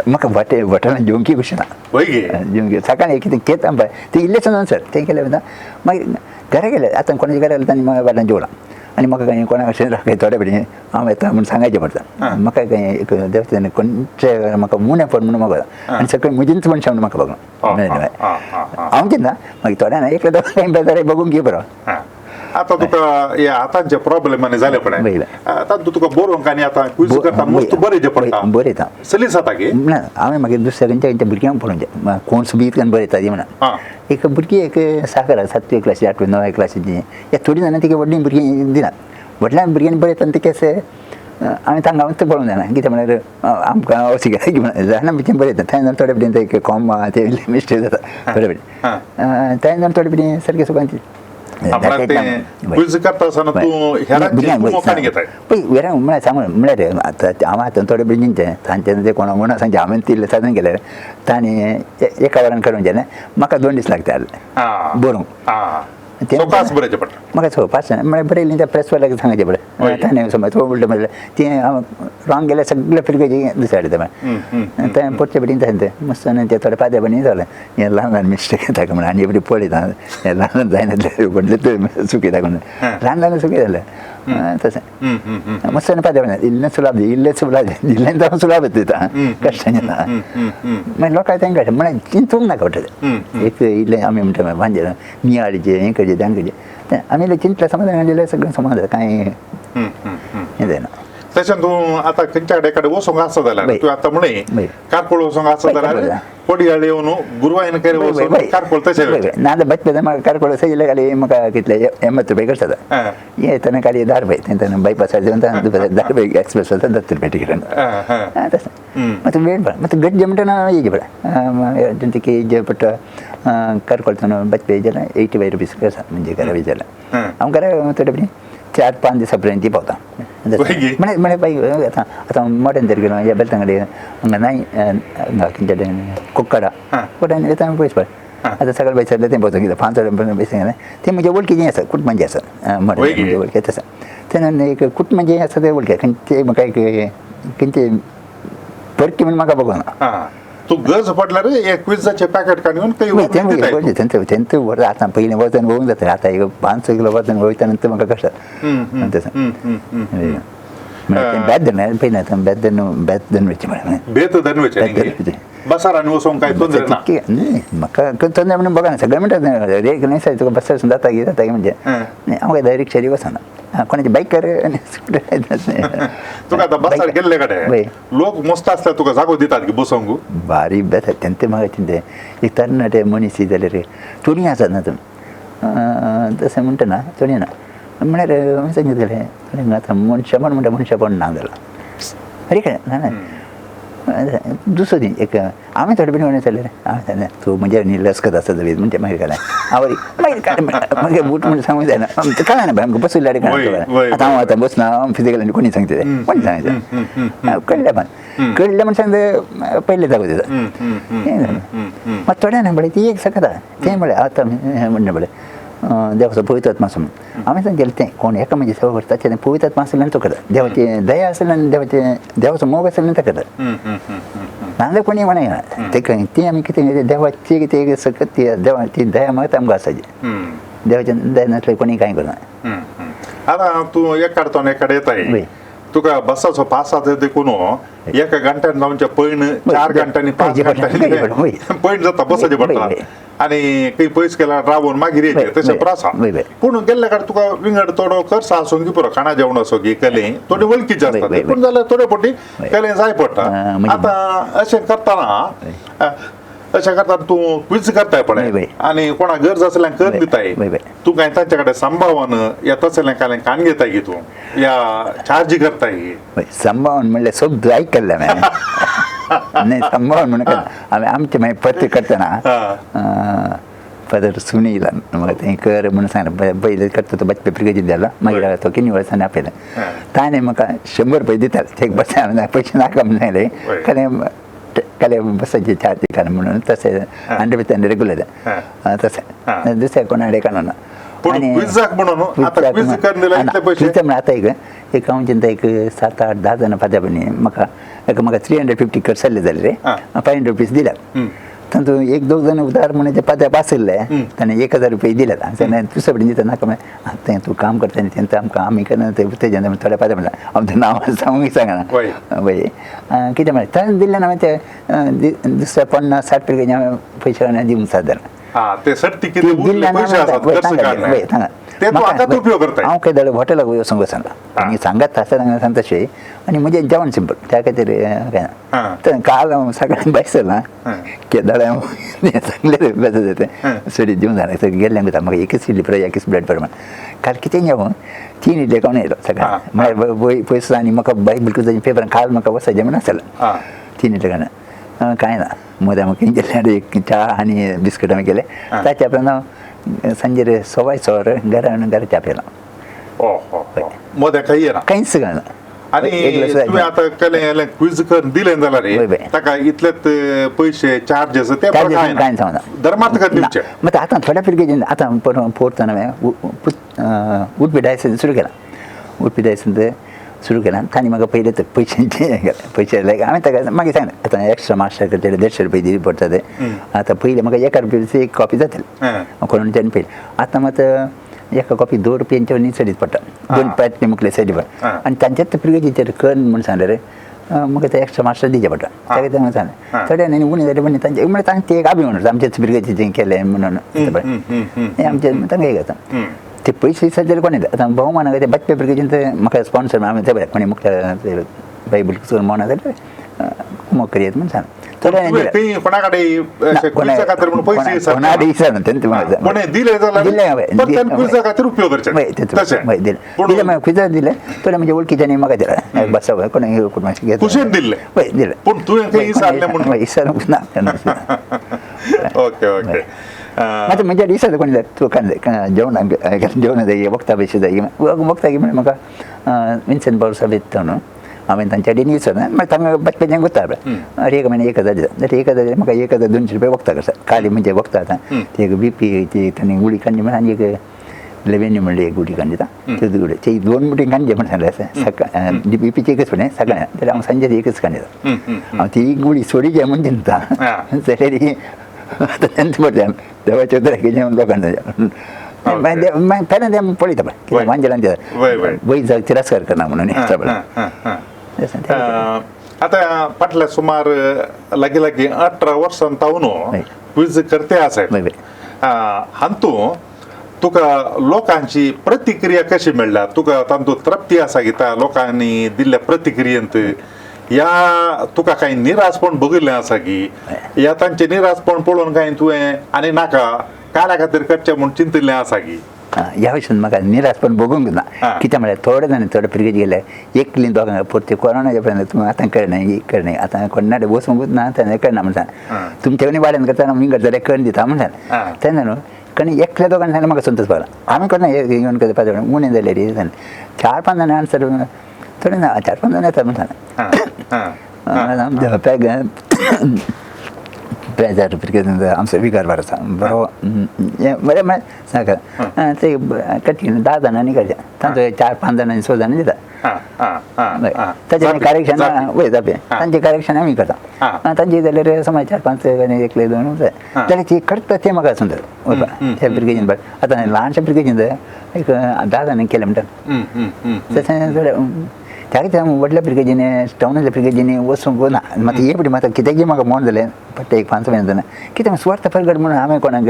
S1: म्हाका वाटे वटाना जेवंकी कशी ना जेवंकी सकाळी कितें केता पळय तें इल्लें ना सर तें केलें म्हणटा मागीर घरा गेले आतां कोणाच्या घरा गेले तांणी म्हाका वाट्यान जेवलां आनी म्हाका कांय कोणाक अशें राखय थोडे फावटी हांव येता म्हूण सांगायचें पडटा. म्हाका कांय एक देवस्थान खंयचे म्हाका उणें पड म्हणून म्हाका आनी सगळीं म्हजींच मनशां म्हणून म्हाका बघूं हांव चिंता मागीर थोड्या एकलें दोगां बेजारे बघूंक घे बरो.
S2: आतां तुका ह्या हातांचे प्रॉब्लेम आनी जाले पळय आतां तुका बरोवंक आनी आतां क्विज करता मस्त बरें पडटा
S1: बरयता
S2: सलीस जाता की
S1: ना. हांवें मागीर दुसऱ्या खंयच्या भुरग्यांक पळोवचें कोण सुबी इतल्यान बरयता ती म्हणा. एक भुरगीं एक साखर 7वी क्लासी 8वी 9वी क्लासीची ह्या थोडीं जाणां तिका व्हडलीं भुरगीं दिनात. व्हडल्या भुरग्यांनी बरयता आनी ते केसे आमी तांकां मातशें पळोवंक जायना कितें म्हळ्यार आमकां अशें की जाणा भशेन बरयता थंय जावन थोडे फावटी एक कॉमा ते मिस्टेक जाता थोडे फावटी थंय जावन थोडे फावटी सारकें सुखान
S2: क्विज करता आसतना तूं हेरांची घेताय
S1: पळय हेरांक म्हळ्यार सांगून म्हळ्यार आतां हांव आतां थोडे भुरगीं तें तांचे ते कोणा कोणा सांगचें हांवें तिल्लें साधन केलें तांणी एका वरान करूंक जालें म्हाका 2 दीस लागता बरोवंक.
S2: सवकास बरयचें पडटा
S1: म्हाका सवकास म्हळ्यार बरयलें त्या प्रेसवाल्याक सांगचें पडलें ताणें समज तो उलटें म्हणलें तें हांव रॉंग गेल्यार सगळें फिरकायचें दुसऱ्या हाडटा म्हळ्यार तें पोटचे पटी तशें तें मस्त आनी तें थोडे पाद्यापणी जालें हें ल्हान ल्हान मिस्टेक येता म्हणून आनी एवढी पळयता हें ल्हान ल्हान जायना व्हडलें तें चुकयता म्हणून ल्हान ल्हान चुकी जालें तशें मस्त आनी पाद्यापणी इल्लें सुलाब दी इल्लें सुलाब दी इल्लें जावन सुलाब दिता कश्टांचें ना मागीर लोकांक तांकां कळटा म्हळ्यार चिंतूंक नाका वाटत एक इल्लें आमी म्हणटा भांजेर नियाळीचें हें करचें तें करचें तें आमी इल्लें चिंतलें समाधान जाल्यार सगळें समाधान जाता कांय हें जायना.
S2: तशें तूं आतां खंयच्या कडेन वचूंक आसा जाल्यार तूं आतां म्हळें कारकोळ वचूंक आसा जाल्यार कोडियाळ येवन गुरवायन कडेन वचून कारकोळ तशें
S1: ना बचपे म्हाका कारकोळ सयिल्ले खाली म्हाका कितले 80 रुपये खर्च जाता येतना खाली 10 रुपये थंय बायपासार येवन 10 रुपये एक्सप्रेस वता 10 रुपये तिकेट तशें मात्सो वेळ पडटा मात्सो गड्डे म्हणटा ना येयचे पडटा की येयचे पडटा कारकोळच्यान बचपे जाल्यार 85 रुपीज आसा म्हणजे घरा वयता हांव घरा थोडे फावटी 4-5 दिसां पर्यंत पावता. म्हळ्यार म्हळ्यार बाई आतां आतां मॉडर्न जर गेलो ह्या बेलतंगडे हांगा नाय हांगा खंयच्या कडेन कुक्कडा कुक्कडान वयता पयस पड आतां सगळे पयस सरले तें पावता कितें 5 पयशे गेले तें म्हजे वळखीचें आसा कुटुंबाचें आसा मॉडर्न म्हजे वळखी आसा तेन्ना एक कुटुंबाचें आसा तें वळखी खंयचे म्हाका एक खंयचे परकी म्हूण म्हाका बघना.
S2: तूं गरज पडल्यार एक क्विजाचें पॅकेट काडून
S1: तें तें व्हर आतां पयलीं वचन वोवंक जाता आतां एक 500 किलो वचन वयता नंतर म्हाका कशें तशें बेत धरना पयलीं आतां बेत धरून बेत धरून वयचें म्हळ्यार
S2: बेत धरून वयचें बसार आनी वचोंक कांय तोंदरे ना
S1: म्हाका तोंदरे म्हणून बघा ना सगळें म्हणटात एक न्हय सर तुका बसार जाता की जाता की म्हणजे हांव काय रिक्षारी वचना कोणाची बायकर आनी स्कुटर
S2: तुका आतां बसार गेल्ले कडेन लोक मस्त आसल्यार तुका जागो दितात की बसोंक
S1: बारीक बेता तेंते म्हाका चिंते एक तरणाटे मनीस जाल्यार चोरी आसात ना तुमी तशें म्हणटा ना चोरी ना म्हळ्यार हांवें सांगितलें आतां मनशापण म्हणटा मनशापण ना जालां अरे ना ना दुसरो दी एक हांवें थोडे बेगीन म्हणलें जाल्यार हांवें सांगलें तूं म्हणजे लस्कत आसा जाल्यार म्हणजे मागीर काय हांव मागीर काय मागीर बूट म्हणून सांगूंक जायना कळना बाय आमकां बसयल्यार कळना आतां हांव आतां बसना हांव फिजिकल कोणी सांगता कोणी सांगता कळ्ळें पण कळ्ळें म्हण सांगता पयलें जागो दिता मात थोड्या न्हय पळय ती एक सकता तें म्हळ्यार आतां म्हणणें पळय देवाचो पवित्र आत्मा आसा म्हणून हांवें सांगलें तें कोण एका म्हणजे सेवा करता तें पवित्र आत्मा आसल्यान तो करता देवाची दया आसल्यान देवाचे देवाचो मोग आसल्यान तो करता नाजाल्यार कोणी म्हणा ते ती आमी कितें देवाची कितें सकत ती देवाची दया मागता आमकां आसाची देवाची दया नासल्यार कोणी कांय करना.
S2: आतां तूं एकाडतो एकाडे येताय तुका बसाचो पास आसा देखून एका घंट्यान जावचे पैण 4 घंट्यांनी 5 घंट्यांनी पैण जाता बसाचें पडटा आनी खंय पयस गेल्यार रावून मागीर येयचें तशें त्रास आसा. पूण गेल्ले कडेन तुका विंगड थोडो खर्च आसूंक पुरो खाणा जेवण असो की कले थोडी वळखीचे आसता पूण जाल्यार थोडे फावटी कले जाय पडटा. आतां अशें करतना अशें करतना तूं क्विज करताय पळय आनी कोणाक गरज आसल्यार कर दिताय तूं कांय तांचे कडेन सांबाळून या तसलें कांय कान घेताय की तूं या चार्ज करताय की
S1: सांबाळून म्हणल्यार सगळें आयकल्लें हांवें न्हय सांबाळून म्हणून हांवें आमचें मागीर पत्र करतना फादर सुनीलान म्हाका तें कर म्हणून सांगलें. पयलें करता तो बचपे ब्रिगेजीन जालो, मागीर तो किन्नी वर्सांनी आपयलें. ताणें म्हाका 100 रुपये दिताले, ते बस पयशे नाका म्हणून सांगलें, कारण काल बसाचे चार्ज काड म्हणून. तशें 100 रुपया रेगुलर तशें दुसऱ्या कोणा कडेन काडना.
S2: पूण
S1: आतां एक एक हांव चिंता एक 7 8 10 जाणां फादर म्हाका एक म्हाका 350 करसल्ले जाले रे, 500 रुपीज दिल्यात. तातूंत एक दोग जाण उदार म्हणून ते पाद्या आशिल्ले, ताणें 1000 रुपये दिल्यात. आनी दुसरे कडेन दिता नाका म्हणलें, तें तूं काम करता न्ही तें आमकां आमी करना तें उत्तेजन थोड्या पाद्या म्हणल्यार आमचें नांव सांगूंक सांगना वय कितें म्हणलें ताणें दिल्लें ना. ते दुसऱ्या 50 60 रुपया हांवें पयशे हांवें दिवंक सादारण हांव काय जाल्यार हॉटेलाक वचूंक वचना आनी सांगात आसा तांकां सांगता तशें. आनी म्हजें जेवण सिंपल त्या खातीर काय ना. तर काल हांव सकाळीं भायर सरलां केदाळे हांव सांगलें बेजार जाता सडी दिवंक जालें तर गेल्ल्यान वता म्हाका एकच इडली पुरो एकच ब्रेड पुरो. काल कितें जेवण 3 इडली खावन येयलो सकाळीं, म्हळ्यार पयस आनी म्हाका बायक बिलकूल पेपरान काल म्हाका वचपाचें म्हण आसलें. 3 इडली खाण कांय ना मदें म्हाका गेल्यार एक च्या आनी बिस्कीट हांवें केलें. ताच्या उपरांत हांव सांजेर 6:15 घरा घरा च्या पिला.
S2: मदें कांय येना,
S1: कांयच घालना.
S2: आनी तुवें आतां केलें क्विज करून दिलें जाल्यार ताका इतलेच पयशे चार्जेस ते
S1: कांय सांगना,
S2: धर्मार्थ खातीर दिवचे.
S1: मात आतां थोड्या पिरगेजीन आतां परत फोर्थ हांवें उडपी डायसन सुरू केलां. उडपी डायसन सुरू केलां तांणी म्हाका पयलें तर पयशांचे पयशे लायक हांवें ताका मागीर सांगलें आतां एक्स्ट्रा मास्टर करतले 150 रुपये दिवचे पडटा ते. आतां पयलें म्हाका 1 रुपयाची एक कॉपी जातली कोण ताणें पयलें. आतां मात एका कॉपी 2 रुपयांच्या न्ही चडीत पडटा, 2 पांच मुखले सडी पडटा. आनी तांच्याच पिरगेजीचेर कर म्हूण सांगलें रे म्हाका ते एक्स्ट्रा मास्टर दिवचे पडटा. ताका तें सांगलें थोड्या न्ही उणें जालें पण तांचे म्हळ्यार तांचे एक अभिमान आमचेच पिरगेजीचें केलें म्हणून हें आमचें तांकां एक आतां ते पयशे सद्या कोण येता आतां भोवमान ते बचपे पिरगेजीन ते म्हाका स्पॉन्सर आमी ते बरें कोणी मुखल्या बायबल मोना जाल्यार कुमक करयत म्हूण सांग. दिले थोडे म्हणजे वळखीच्यानी म्हाका दिले बसा कोण दिले. ना मात म्हणजे दिसता कोणी तूं जेवण जेवण जाय वखदां पयशे जाय वखदां म्हणल्यार म्हाका विन्सेंट बावल साहेब येता न्हू हांवें तांच्या कडेन विचारलें मागीर तांकां बचपेचें गुत्ता पळय एक म्हयने 1000 दिता जाल्यार 1000 म्हाका 1200 रुपया वखदां करता खाली म्हणजे वखदां आतां ती एक बीपी ती तांणी गुळी काडली म्हण आनी एक लेवेन्यू म्हणली एक गुटी काडली ती गुळी ती 2 गुटी काडली म्हण सांगलें सकाळ बीपीची एकच पळय सकाळी जाल्यार हांव सांजे एकच काडली हांव ती गुळी सोडीची म्हण चिंता जाल्यार आतां तेंच पडटा देवाचे उतर कितें लोकांक मागीर पेल्यान तें पळयता पळय कितें वांजेलान वय तिरस्कार करना म्हणून
S2: पळय. आतां फाटल्या सुमार लागीं लागीं 18 वर्सां तावन क्विज करते आसा हातूंत तुका लोकांची प्रतिक्रिया कशी मेळ्ळ्या? तुका तातूंत तृप्ती आसा कित्याक लोकांनी दिल्ल्या प्रतिक्रियेंत या तुका कांय निराशपण बघिल्लें आसा की या तांचें निराशपण पळोवन कांय तुवें आनी नाका काल्या खातीर करचें म्हूण चिंतिल्लें आसा की?
S1: ह्या विशयान म्हाका निराशपण भोगूंक ना. कितें म्हळ्यार थोडे जाण थोडे पिरगेज गेले एकली दोगांक परती कोरोनाच्या उपरांत तुमी आतां कळना कळना आतां कोणाडे वचूंकूच ना आतां कळना म्हण सांग तुमचे कडेन वाड्यान करता विंगड जाल्यार करून दिता म्हण सांग तेन्ना न्हू कारण एकल्या दोगांनी सांगलें म्हाका संतोश पावला आमी कोणा येवन करता उणें जालें रे 4 5 जाणां आन्सर थोडे ना 4 5 जाणां येता म्हण सांग पेजार पिरगेज आमचो विकार बार आसा बरो बरें म्हळ्यार सांगा ते कठीण 10 जाणांनी करचें तांचो 4 5 जाणांनी 6 जाणांनी दिता ताचें करेक्शन वय जापे तांचें करेक्शन आमी करता तांचे जाल्यार समज 4 5 एकले 2 जाल्यार ती करता तें म्हाका सुंदर त्या पिरगेजीन आतां ल्हानशा पिरगेजीन एक 10 जाणांनी केलें म्हणटा तशें थोडें त्या खातीर व्हडल्या पिरगेजीनी टावनांतल्या पिरगेजीनी वचूंक ना. मात हे पळय म्हाका कित्याक म्हाका मोन जालें पट्टे एक 5 म्हयने जालें कितें सुवार्थ परगट म्हणून हांवें कोणाक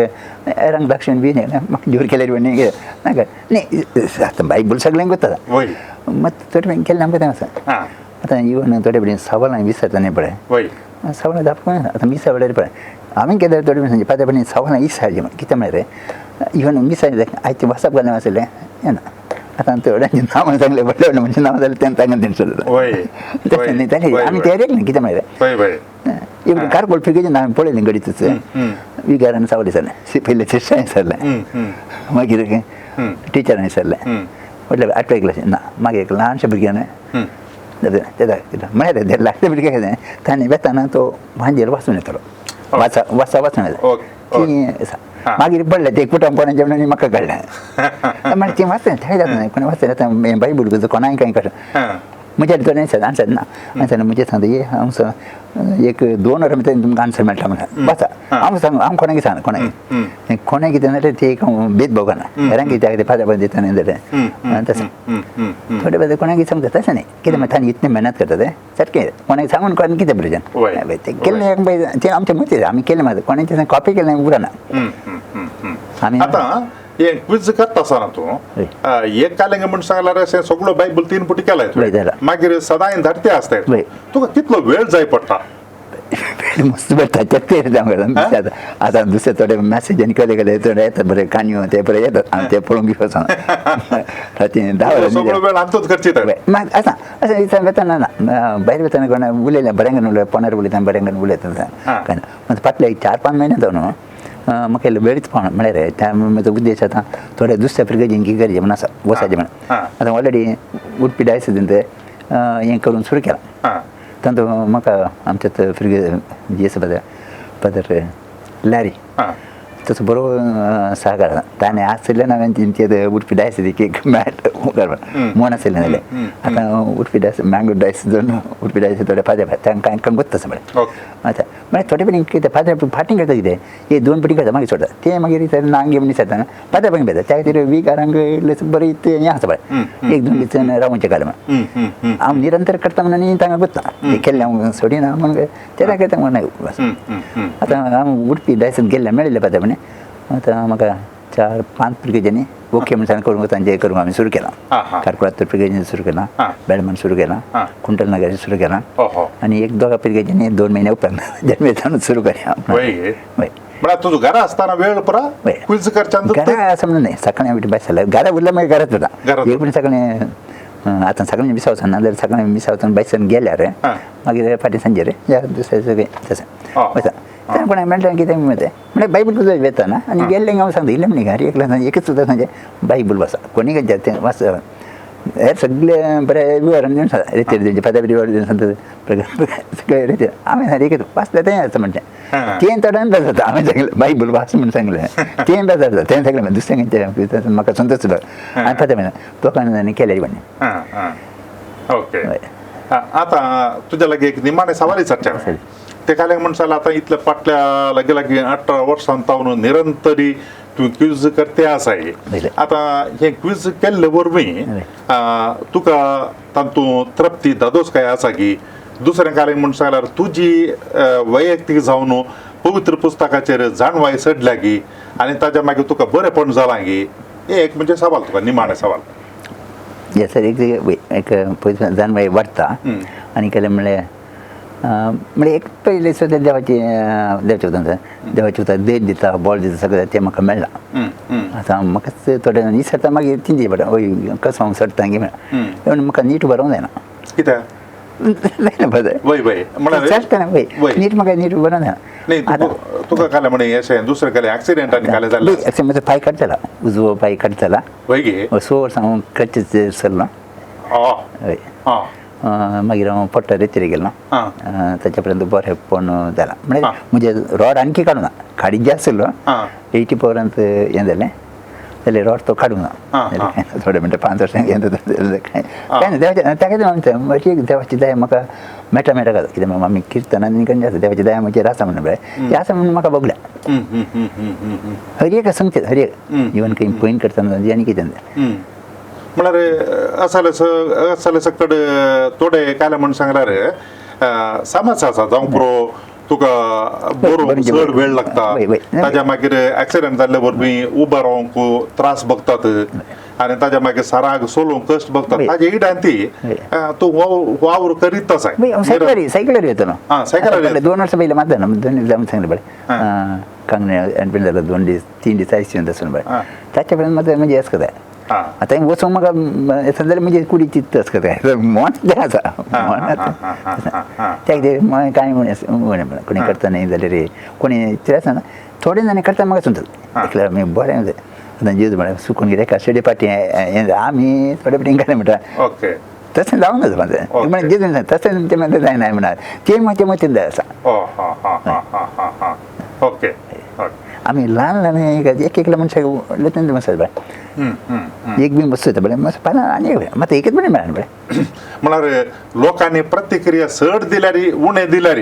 S1: रंग दाक्षिण बी म्हाका जोर केल्यार न्ही नाका न्ही आतां बायबल सगळ्यांक वता मात थोडे बेगीन केल्लें आमकां तें आसा. आतां इवन थोडे बेगीन सवालां विसरता न्ही पळय सवालां दाखोवंक आतां मिसा वेळार पळय हांवें केल्यार थोडे बेगीन पाद्या पळय सवालां विसरचीं कितें म्हळ्यार इवन मिसा आयचे वचप घालून आसलें येना आतां थोड्यांची नांवां सांगलें, व्हडले व्हडले म्हणजे नांवां जाल्यार तें तांकां तें सोदता. तशें न्ही, तशें आमी तयारी ना कितें म्हळ्यार इवन कारकोळ फिगेजेन हांवें पळयलें गडीतच विगारान सावली सरलें, पयलें शिश्यांय सरलें, मागीर टिचरांनी सरलें, म्हटल्यार आठवे क्लासीन ना, मागीर एक ल्हानशें भुरग्यान म्हळ्यार ते लागते भुरगे कितें ताणें वेताना तो भांजेर वाचून येतलो, वाचा वाचा वाचून येता ती आसा. मागीर पडलें ते कुटुंब कोणाचें म्हणून म्हाका कळ्ळें, मागीर तें वाचलें थंय जाता कोणें वाचलें आतां बायबल कोणाय कांय कशें म्हज्या थोडे आन्सर ना, आन्सर म्हजें सांगता ये हांव एक 2 वरां भितर तुमकां आन्सर मेळटा म्हणून वाचा. हांव सांग हांव कोणाक सांग कोणाक कोणाक कितें जाल्यार ते एक भेदभाव करना, हेरांक कित्याक ते फाल्यां दिता न्ही जाल्यार तशें थोडे बेजार कोणाक सांगता तशें न्ही, कितें मागीर तांणी इतलें मेहनत करता तें सारकें कोणाक सांगून कोणाक कितें प्रयोजन तें केल्लें तें आमचें मतीं आमी केलें मागीर कोणाचें कॉपी केलें उरना.
S2: आमी आतां हे क्विज करता आसतना तूं एक कालेंग म्हण सांगल्यार अशें सगळो बायबल 3 पुटी केलाय तुवें, मागीर सदांय धाडते आसताय, तुका कितलो वेळ जाय पडटा?
S1: मस्त पडटा तें आतां दुसरे थोडे मॅसेज आनी कले कले थोडे येतात बरे काणयो ते बरे येतात आनी ते पळोवंक बी वचोन राती 10 वरां मागीर आसा अशें दिसा वेतना ना भायर वेतना कोणा उलयलें बऱ्यांकन उलय फोनार उलयता बऱ्यांकन उलयता काय ना. मागीर फाटले 4-5 म्हयने जावन म्हाका वेळच पावना म्हळ्यार त्या म्हजो उद्देश आतां थोडे दुसऱ्या फिर्गजीन की गरजे म्हण आसा वसाचें म्हण आतां ऑलरेडी उडपी डायसिजीन ते हें करून सुरू केलां. तातूंत म्हाका आमच्या फिर्ग जे आसा फादर लॅरी तसो बरो सहकार आसा. ताणें आशिल्ल्यान हांवें तेंचे उडपी डायसिजीक एक मॅट मोन आशिल्लें जाल्यार आतां उडपी डायस मँगलोर डायस जावन उडपी डायस थोडे फादर तांकां कांय गोत्त आसा म्हळ्यार आतां म्हळ्यार थोडे पणी कितें फादर फाटीं करता कितें हे 2 पटी करता मागीर सोडटा ते मागीर नांगे म्हण दिसता फादर पणी बेता त्या खातीर विगारांक बरें हें आसा पळय 1-2 दीस रावचें काल म्हण हांव निरंतर करता म्हणून आनी तांकां गोत्ता केल्लें हांव सोडिना म्हण ते करता म्हण आतां हांव उडपी डायसान गेल्लें मेळिल्लें फादर म्हणे आतां म्हाका 4-5 फिर्गजांनी ओके म्हण सांग करूंक तांचें करूंक आमी सुरू केलां. कारकुळांत फिर्गजांनी सुरू केलां, बेळमान सुरू केलां, कुंटल नगराचें सुरू केलां आनी 1-2 फिर्गजांनी 2 म्हयन्या उपरांत जन्मेतानूच सुरू करया.
S2: म्हळ्यार तुजो घरा आसतना वेळ पुरा क्विज करच्यान
S1: घरा आसा म्हणून न्हय, सकाळीं भायर सरल्यार घरा उरल्यार मागीर घरात वता एक पण सकाळीं आतां सकाळीं मिसा वचना जाल्यार सकाळीं मिसा वचून भायर सरून गेल्यार मागीर फाटीं सांजेर या दुसरें सगळें तशें वता. तें कोणाक मेळटा कितें म्हणटा म्हळ्यार बायबल तुजो वेतना आनी गेल्लें हांव सांगता इल्लें म्हणी हर एकल्या एकच सुद्दां सांगचें बायबल वाचा कोणी खंयचें तें वाच हेर सगळे बरें विवरण दिवन सांगता रेतीर दिवचें फादर विवरण दिवन सांगता सगळें रेतीर हांवें हर एक वाचलें तें आसा म्हणचें तें थोड्यान बेजार जाता. हांवें सांगलें बायबल वाच म्हूण सांगलें तें बेजार जाता तें सांगलें दुसरें खंयचें म्हाका संतोश सुद्दां हांवें फादर म्हणलें लोकांनी केलें म्हणे.
S2: ओके आतां तुज्या लागीं एक निमाणें सवाल विचारचें ते काल्याक म्हण जाल्यार आतां इतले फाटल्या लागीं लागीं 18 वर्सां तावन निरंतरी तूं क्विज करते आसाय. आतां हें क्विज केल्ले वरवीं तुका तातूंत तृप्ती दादोस काय आसा की दुसरें काल्याक म्हण जाल्यार तुजी वैयक्तीक जावन पवित्र पुस्तकाचेर जाणवाय चडल्या की आनी ताज्या मागीर तुका बरेंपण जालां की हें एक म्हणजे सवाल तुका निमाणें सवाल.
S1: येस सर, एक पयस जाणवाय वाडटा आनी केलें म्हणल्यार म्हणजे एक पयलें सुद्दां देवाची देवाचें उतर देवाचें उतर देड दिता बळ दिता सगळें तें म्हाका मेळ्ळां. आतां म्हाकाच थोडे इसरता मागीर चिंती पडटा वय कसो हांव सोडटा गी म्हणून म्हाका नीट बरोवंक जायना
S2: कित्याक
S1: जायना बरें
S2: वय वय
S1: चलतना वय नीट म्हाका नीट बरोवंक जायना.
S2: तुका कालें म्हणे अशें दुसरें कालें एक्सिडेंट आनी कालें जालें
S1: एक्सिडेंट म्हजो पांय कट जाला, उजवो पांय कट जाला.
S2: वय गे
S1: 6 वर्सां हांव क्रचीचेर सरलो. हय मागीर हांव पोट्टा रेतीर गेलो ताच्या पर्यंत बरेंपण जालां म्हळ्यार म्हजें रॉड आणखी काडूंक ना, काडीत जे आशिल्लो 80 पर्यंत हें जालें जाल्यार रॉड तो काडूंक ना थोडे म्हणटा 5 वर्सां हें कांय ना. देवाचें ताका आमचें म्हजी देवाची दया म्हाका मेळटा मेळटा घालता कित्याक आमी किर्तनान आनी आसा देवाची दया म्हजेर आसा म्हणून पळय ती आसा म्हणून म्हाका भोगल्या. हर एक सांगचें हर एक इवन खंय पयन करतना आनी कितें
S2: म्हळ्यार असाले सकड थोडे काले म्हण सांगल्यार समस्या आसा जावं पुरो तुका बरोवंक चड वेळ लागता, ताज्या मागीर एक्सिडेंट जाल्ले वरवीं उबो रावंक त्रास भोगतात आनी ताज्या मागीर सराक सोलोवंक कश्ट भोगतात ताजे इडान ती तूं वावर करीत आसाय.
S1: सायकलर सायकलर येतलो
S2: सायकलर
S1: 2 वर्सां पयलीं मात जालें 2 दीस सांगलें पळय कांगणे एडमीट जालो 2 दीस 3 दीस आयसीयूंत आसून पळय ताच्या पर्यंत मात म्हणजे येस करता आतां वचूंक म्हाका येता जाल्यार म्हजी कुडी चित्त करता मन तें आसा मन त्या खातीर कांय म्हण कोणी करता न्ही जाल्यार कोणी ते आसना थोडे जाणां करता म्हाका समजता एकल्या आमी बरें आतां जेजू म्हळ्यार सुकून कितें काशेडे पाटी हें आमी थोडे फाटी घालें म्हणटा
S2: ओके
S1: तशें जावंक नाका म्हाजें म्हळ्यार जेजून तशें तें म्हणटा जायना म्हणा तें म्हजें मतीन जाय आसा.
S2: ओके
S1: आमी ल्हान ल्हान एक एकल्या मनशाक लग्न मसाज बरें एक बी बसता बरें मस्त पाना आनी मात एकच बरें मेळना बरें
S2: म्हळ्यार लोकांनी प्रतिक्रिया चड दिल्यार उणें दिल्यार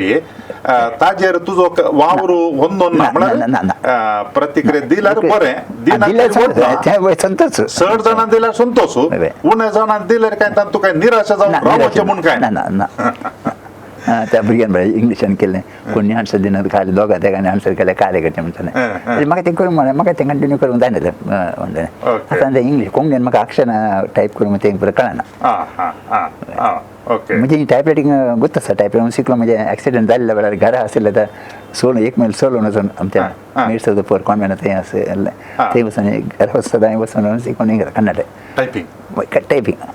S2: ताजेर तुजो वावर होंदोन ना म्हळ्यार प्रतिक्रिया दिल्यार बरें दिल्यार
S1: संतोष
S2: चड जाणां दिल्यार संतोष उणे जाणां दिल्यार काय तांतूं काय निराशा जावन रावचें म्हूण काय
S1: ना ना. त्या भुरग्यान बरें इंग्लिशान केलें कोणी आन्सर दिना खालें दोगां तेगांनी आन्सर केलें कालें करचें म्हणटालें म्हाका तें करूंक म्हणलें म्हाका तें कंटिन्यू करूंक जायना तें म्हणलें आतां तें इंग्लीश कोंकणीन म्हाका अक्षरां टायप करूंक तें बरें कळना. म्हणजे टायप रायटींग गोत्त आसा टायप रायटींग शिकलो म्हणजे एक्सिडंट जाल्ल्या वेळार घरा आशिल्लें तर सोडून एक मैल चलोवन वचून आमच्या मिरसो पोर कॉन्वेंट थंय आशिल्लें थंय वचून घरा वचून सदांय वचून शिकून कन्नड
S2: टायपींग
S1: टायपींग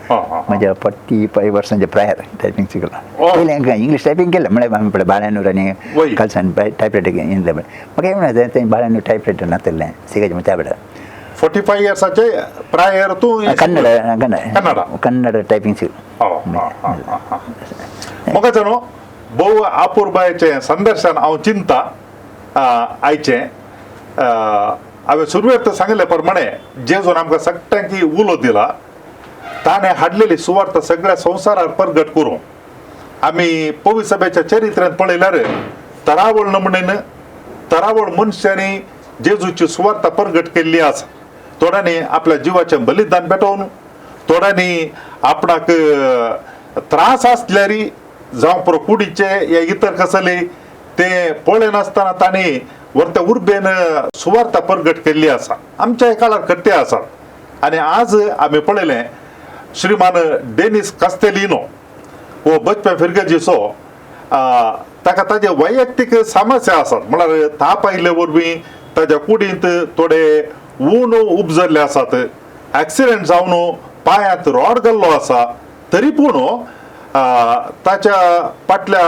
S1: म्हज्या 45 वर्सांच्या प्रायर टायपींग शिकलो. पयलें इंग्लीश टायपींग केलें म्हळ्यार आमी पळय बाळ्यानूर आनी कलसान टायप रायटींग येयलें म्हाका हें म्हणलें तें बाळ्यानूर टायप रायटर नाशिल्लें शिकायचें त्या वेळार
S2: 45 इयर्साचे प्रायर तूं
S1: कन्नड कन्नड कन्नड टायपींग शिकलो.
S2: म्हाका न्हू भोव अपुरबायेचें संदर्शन हांव चिंता आयचें हांवें सुरवेक सांगिल्ले प्रमाणे जेजून आमकां सगळ्यांकी उलो दिला ताणें हाडलेली सुवार्थ सगळ्या संवसारार प्रगट करूं. आमी पवी सभेच्या चरित्र्यांत पळयल्यार तरावळ नमणेन तरावळ मनशांनी जेजूची सुवार्थ प्रगट केल्ली आसा. थोड्यांनी आपल्या जिवाचें बलिदान पेटोवन थोड्यांनी आपणाक त्रास आसल्यार जावं पुरो कुडीचे या इतर कसले ते पळयनासतना तांणी व्हरत्या उर्बेन सुवार्थ प्रगट केल्ली आसा. आमच्या काळार करते आसा. आनी आज आमी पळयलें श्रीमान डेनिस कास्तेलिनो हो बचप्या फिरगजीचो ताका ताजे वैयक्तीक समस्या आसात म्हळ्यार ताप आयिल्ले वरवीं ताज्या कुडींत थोडे ऊन उपजल्ले आसात एक्सिडंट जावन पांयांत रॉड गेल्लो आसा तरी पूण ताच्या फाटल्या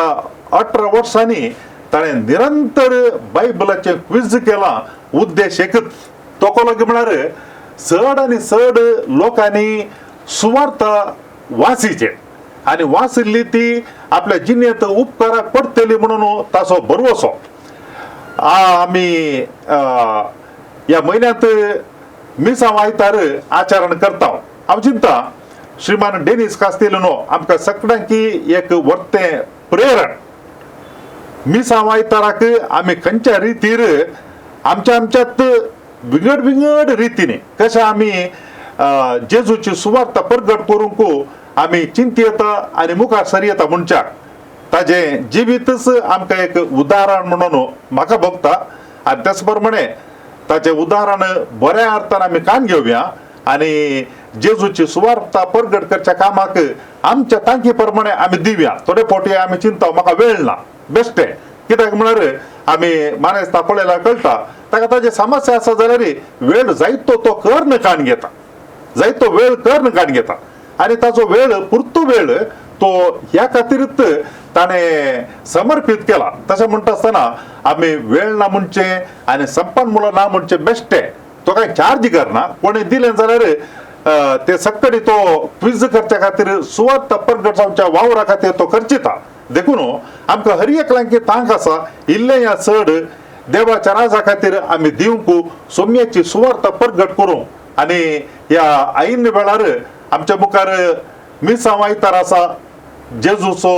S2: 18 वर्सांनी ताणें निरंतर बायबलाचें क्विज केलां. उद्देश एकच तो कोलो म्हळ्यार चड आनी चड लोकांनी सुवार्थ वासीचे आनी वाचिल्ली ती आपल्या जिणेंत उपकाराक पडटली म्हणून ताचो भरवसो. आमी ह्या म्हयन्यांत मिसांव आयतार आचरण करता. हांव चिंता श्रीमान डेनिस कास्तेलिनो आमकां सगळ्यांकी एक वर्तें प्रेरण. मिसांव आयताराक आमी खंयच्या रितीर आमच्या आमच्यात विंगड विंगड रितीने कशें आमी जेजूची सुवार्थ प्रगट करूंक आमी चिंतयेता आनी मुखार सरयेता म्हणच्याक ताजें जिवीतच आमकां एक उदाहरण म्हणून म्हाका भोगता. आनी त्याच प्रमाणे ताचें उदाहरण बऱ्या अर्थान आमी कान घेवया आनी जेजूची सुवार्थ प्रगट करच्या कामाक आमच्या तांकी प्रमाणे आमी दिवया. थोडे फावटी आमी चिंता म्हाका वेळ ना बेश्टें कित्याक म्हळ्यार आमी मानेस्ता पळयल्यार कळटा ताका ताजी समस्या आसा जाल्यार वेळ जायतो तो कर्ण कान घेता जायतो वेळ कर्ण कान घेता आनी ताचो वेळ पुरतो वेळ तो ह्या खातीरच ताणें समर्पीत केला. तशें म्हणटा आसतना आमी वेळ ना म्हणचें आनी संपन्न मुळां ना म्हणचें बेश्टें तो कांय चार्ज करना कोणें दिलें जाल्यार ते सक्कडी तो क्विज करच्या खातीर सुवार्थ प्रगट जावच्या वावरा खातीर तो खर्चिता. देखून आमकां हर एकल्यांकी तांक आसा इल्लें या चड देवाच्या राजा खातीर आमी दिवंक सोम्याची सुवार्थ प्रगट करूं. आनी ह्या ऐन वेळार आमच्या मुखार मिसांव आयतार आसा जेजूचो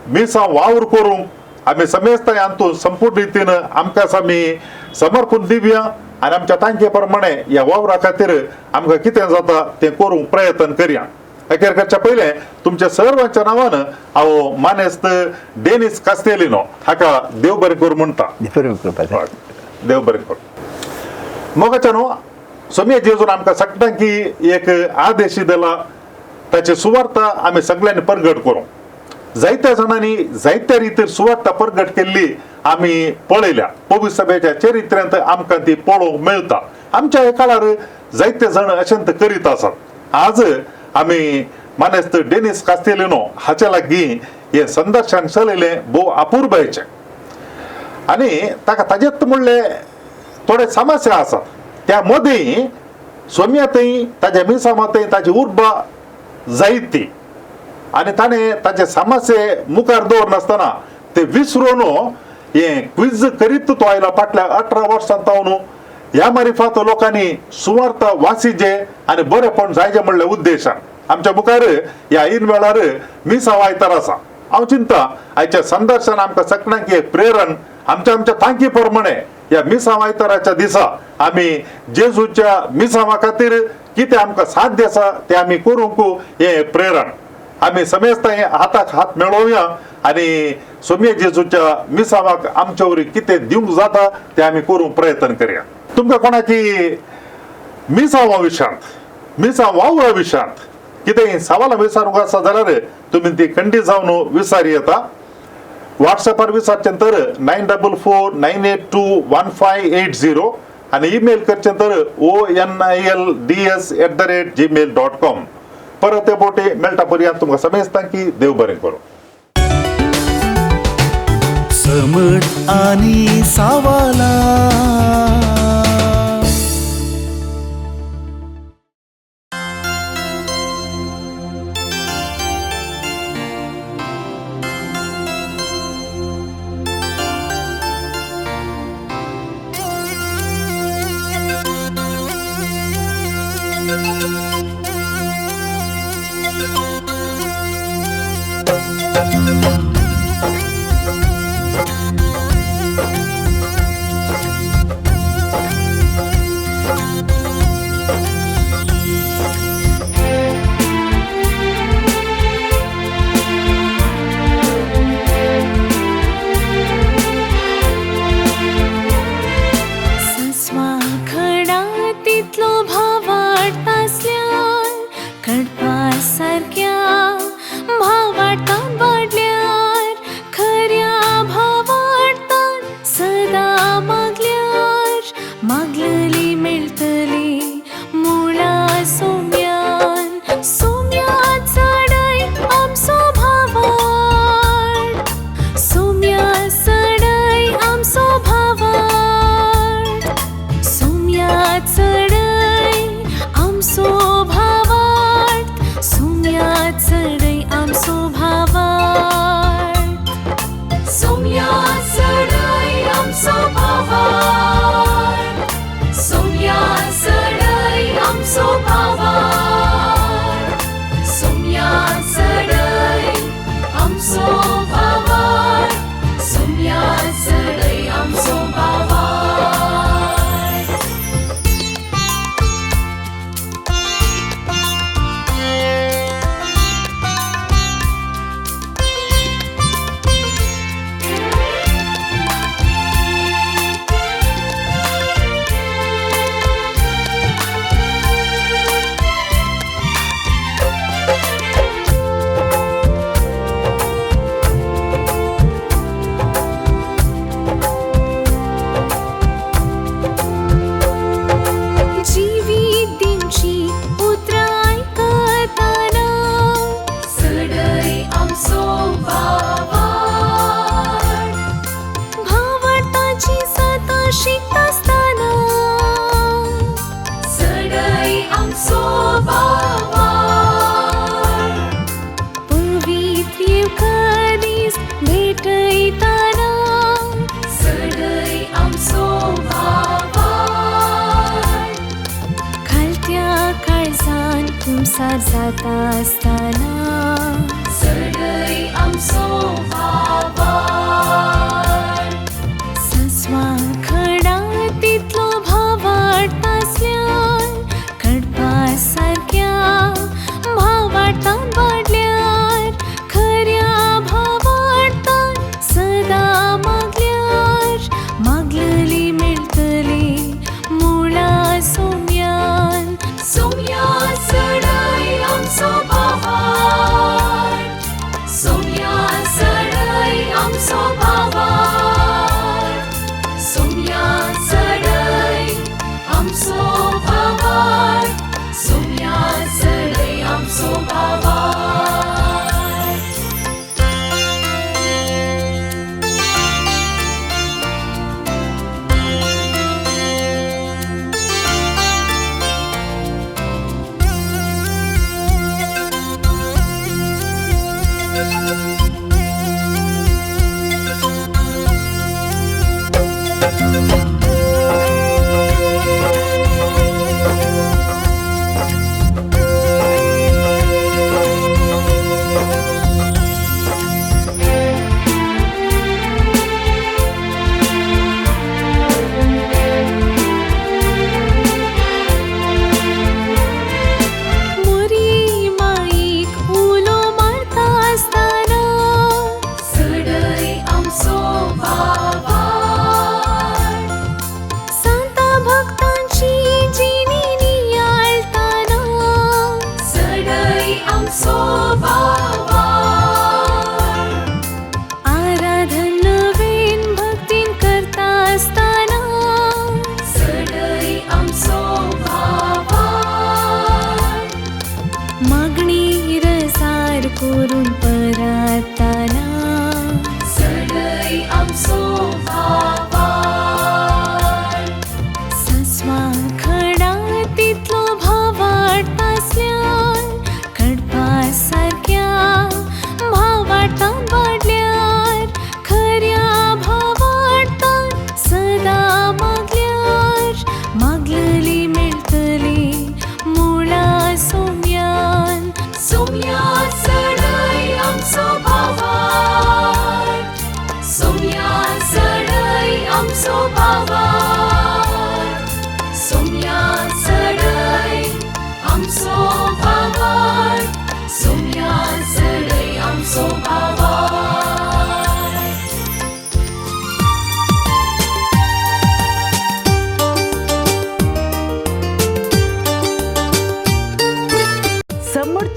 S2: मिसांव वावर करूंक आमी समेस्ताय हातूंत संपूर्ण रितीन आमकां आमी समर्पण दिवया आनी आमच्या तांके प्रमाणे ह्या वावरा खातीर आमकां कितें जाता तें करूंक प्रयत्न करया. अखेर करच्या पयलें तुमच्या सर्वांच्या नांवान हांव मानेस्त डेनिस कास्तेलिनो हाका देव बरें करूं म्हणटा. देव बरें करूं. मोगाच्या न्हू सोम्या जेजून आमकां सगळ्यांकी एक आदेश दिला ताची सुवार्थ आमी सगळ्यांनी प्रगट करूं. जायत्या जाणांनी जायत्या रितीर सुवार्थ प्रगट केल्ली आमी पळयल्या. पवित्र सभेच्या चरित्र्यांत आमकां ती पळोवंक मेळटा. आमच्या हे काळार जायते जाण अशें करीत आसात. आज आमी मानेस्त डेनिस कास्तेलिनो हाचे लागीं हें संदर्शन चलयलें भोव अपुरबायेचें आनी ताका ताजेच म्हणले थोडे समस्या आसात. त्या मदीं सोम्या थंय ताज्या मिसामा थंय ताजी उर्बा जायती आनी ताणें ताजे समस्ये मुखार दवरनासतना ते विसरून हें क्विज करीत तो आयला फाटल्या 18 वर्सां तावन. ह्या मारिफात लोकांनी सुवार्थ वासिजे आनी बरेपण जायचें म्हणलें उद्देशान आमच्या मुखार ह्या ऐन वेळार मिसांव आयतार आसा. हांव चिंता आयच्या संदर्शन आमकां सगळ्यांक एक प्रेरण आमच्या आमच्या तांकी प्रमाणे ह्या मिसांव आयताराच्या दिसा आमी जेजूच्या मिसांवा खातीर कितें आमकां साध्य आसा तें आमी करूंक हें प्रेरण आमी समेस्तां हाताक हात मेळोवया आनी सोम्या जेजूच्या मिसांवाक आमच्या वरी कितें दिवंक जाता तें आमी करूंक प्रयत्न करया. तुमकां कोणाची मिसांवा विशयांत मिसांव वावरा विशयांत कितें सवालां विचारूंक आसा जाल्यार तुमी ती खंडीत जावन विचारी येता. व्हॉट्सॅपार विचारचें तर 944 982 1580 आनी ईमेल करचें तर onilds@gmail.com. परत ते बोटे मेळटा पर्यंत तुमकां समेस्तांक की देव बरें करूं.
S3: समट आनी सावाला.
S4: सोम्या सडय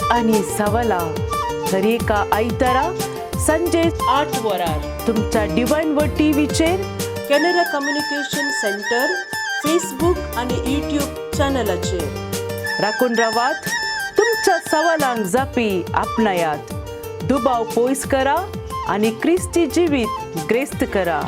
S4: सुवार्त आनी सवालां दरेका आयतारा संजे
S5: 8 वरार
S4: तुमच्या डिवायन वर्ड टीव्हीचेर
S5: कॅनरा कम्युनिकेशन सेंटर फेसबूक आनी यूट्यूब चॅनलाचेर.
S4: राखून रावात, तुमच्या सवालांक जापी आपणायात, दुबाव पयस करा आनी क्रिस्ती जिवीत ग्रेस्त करा.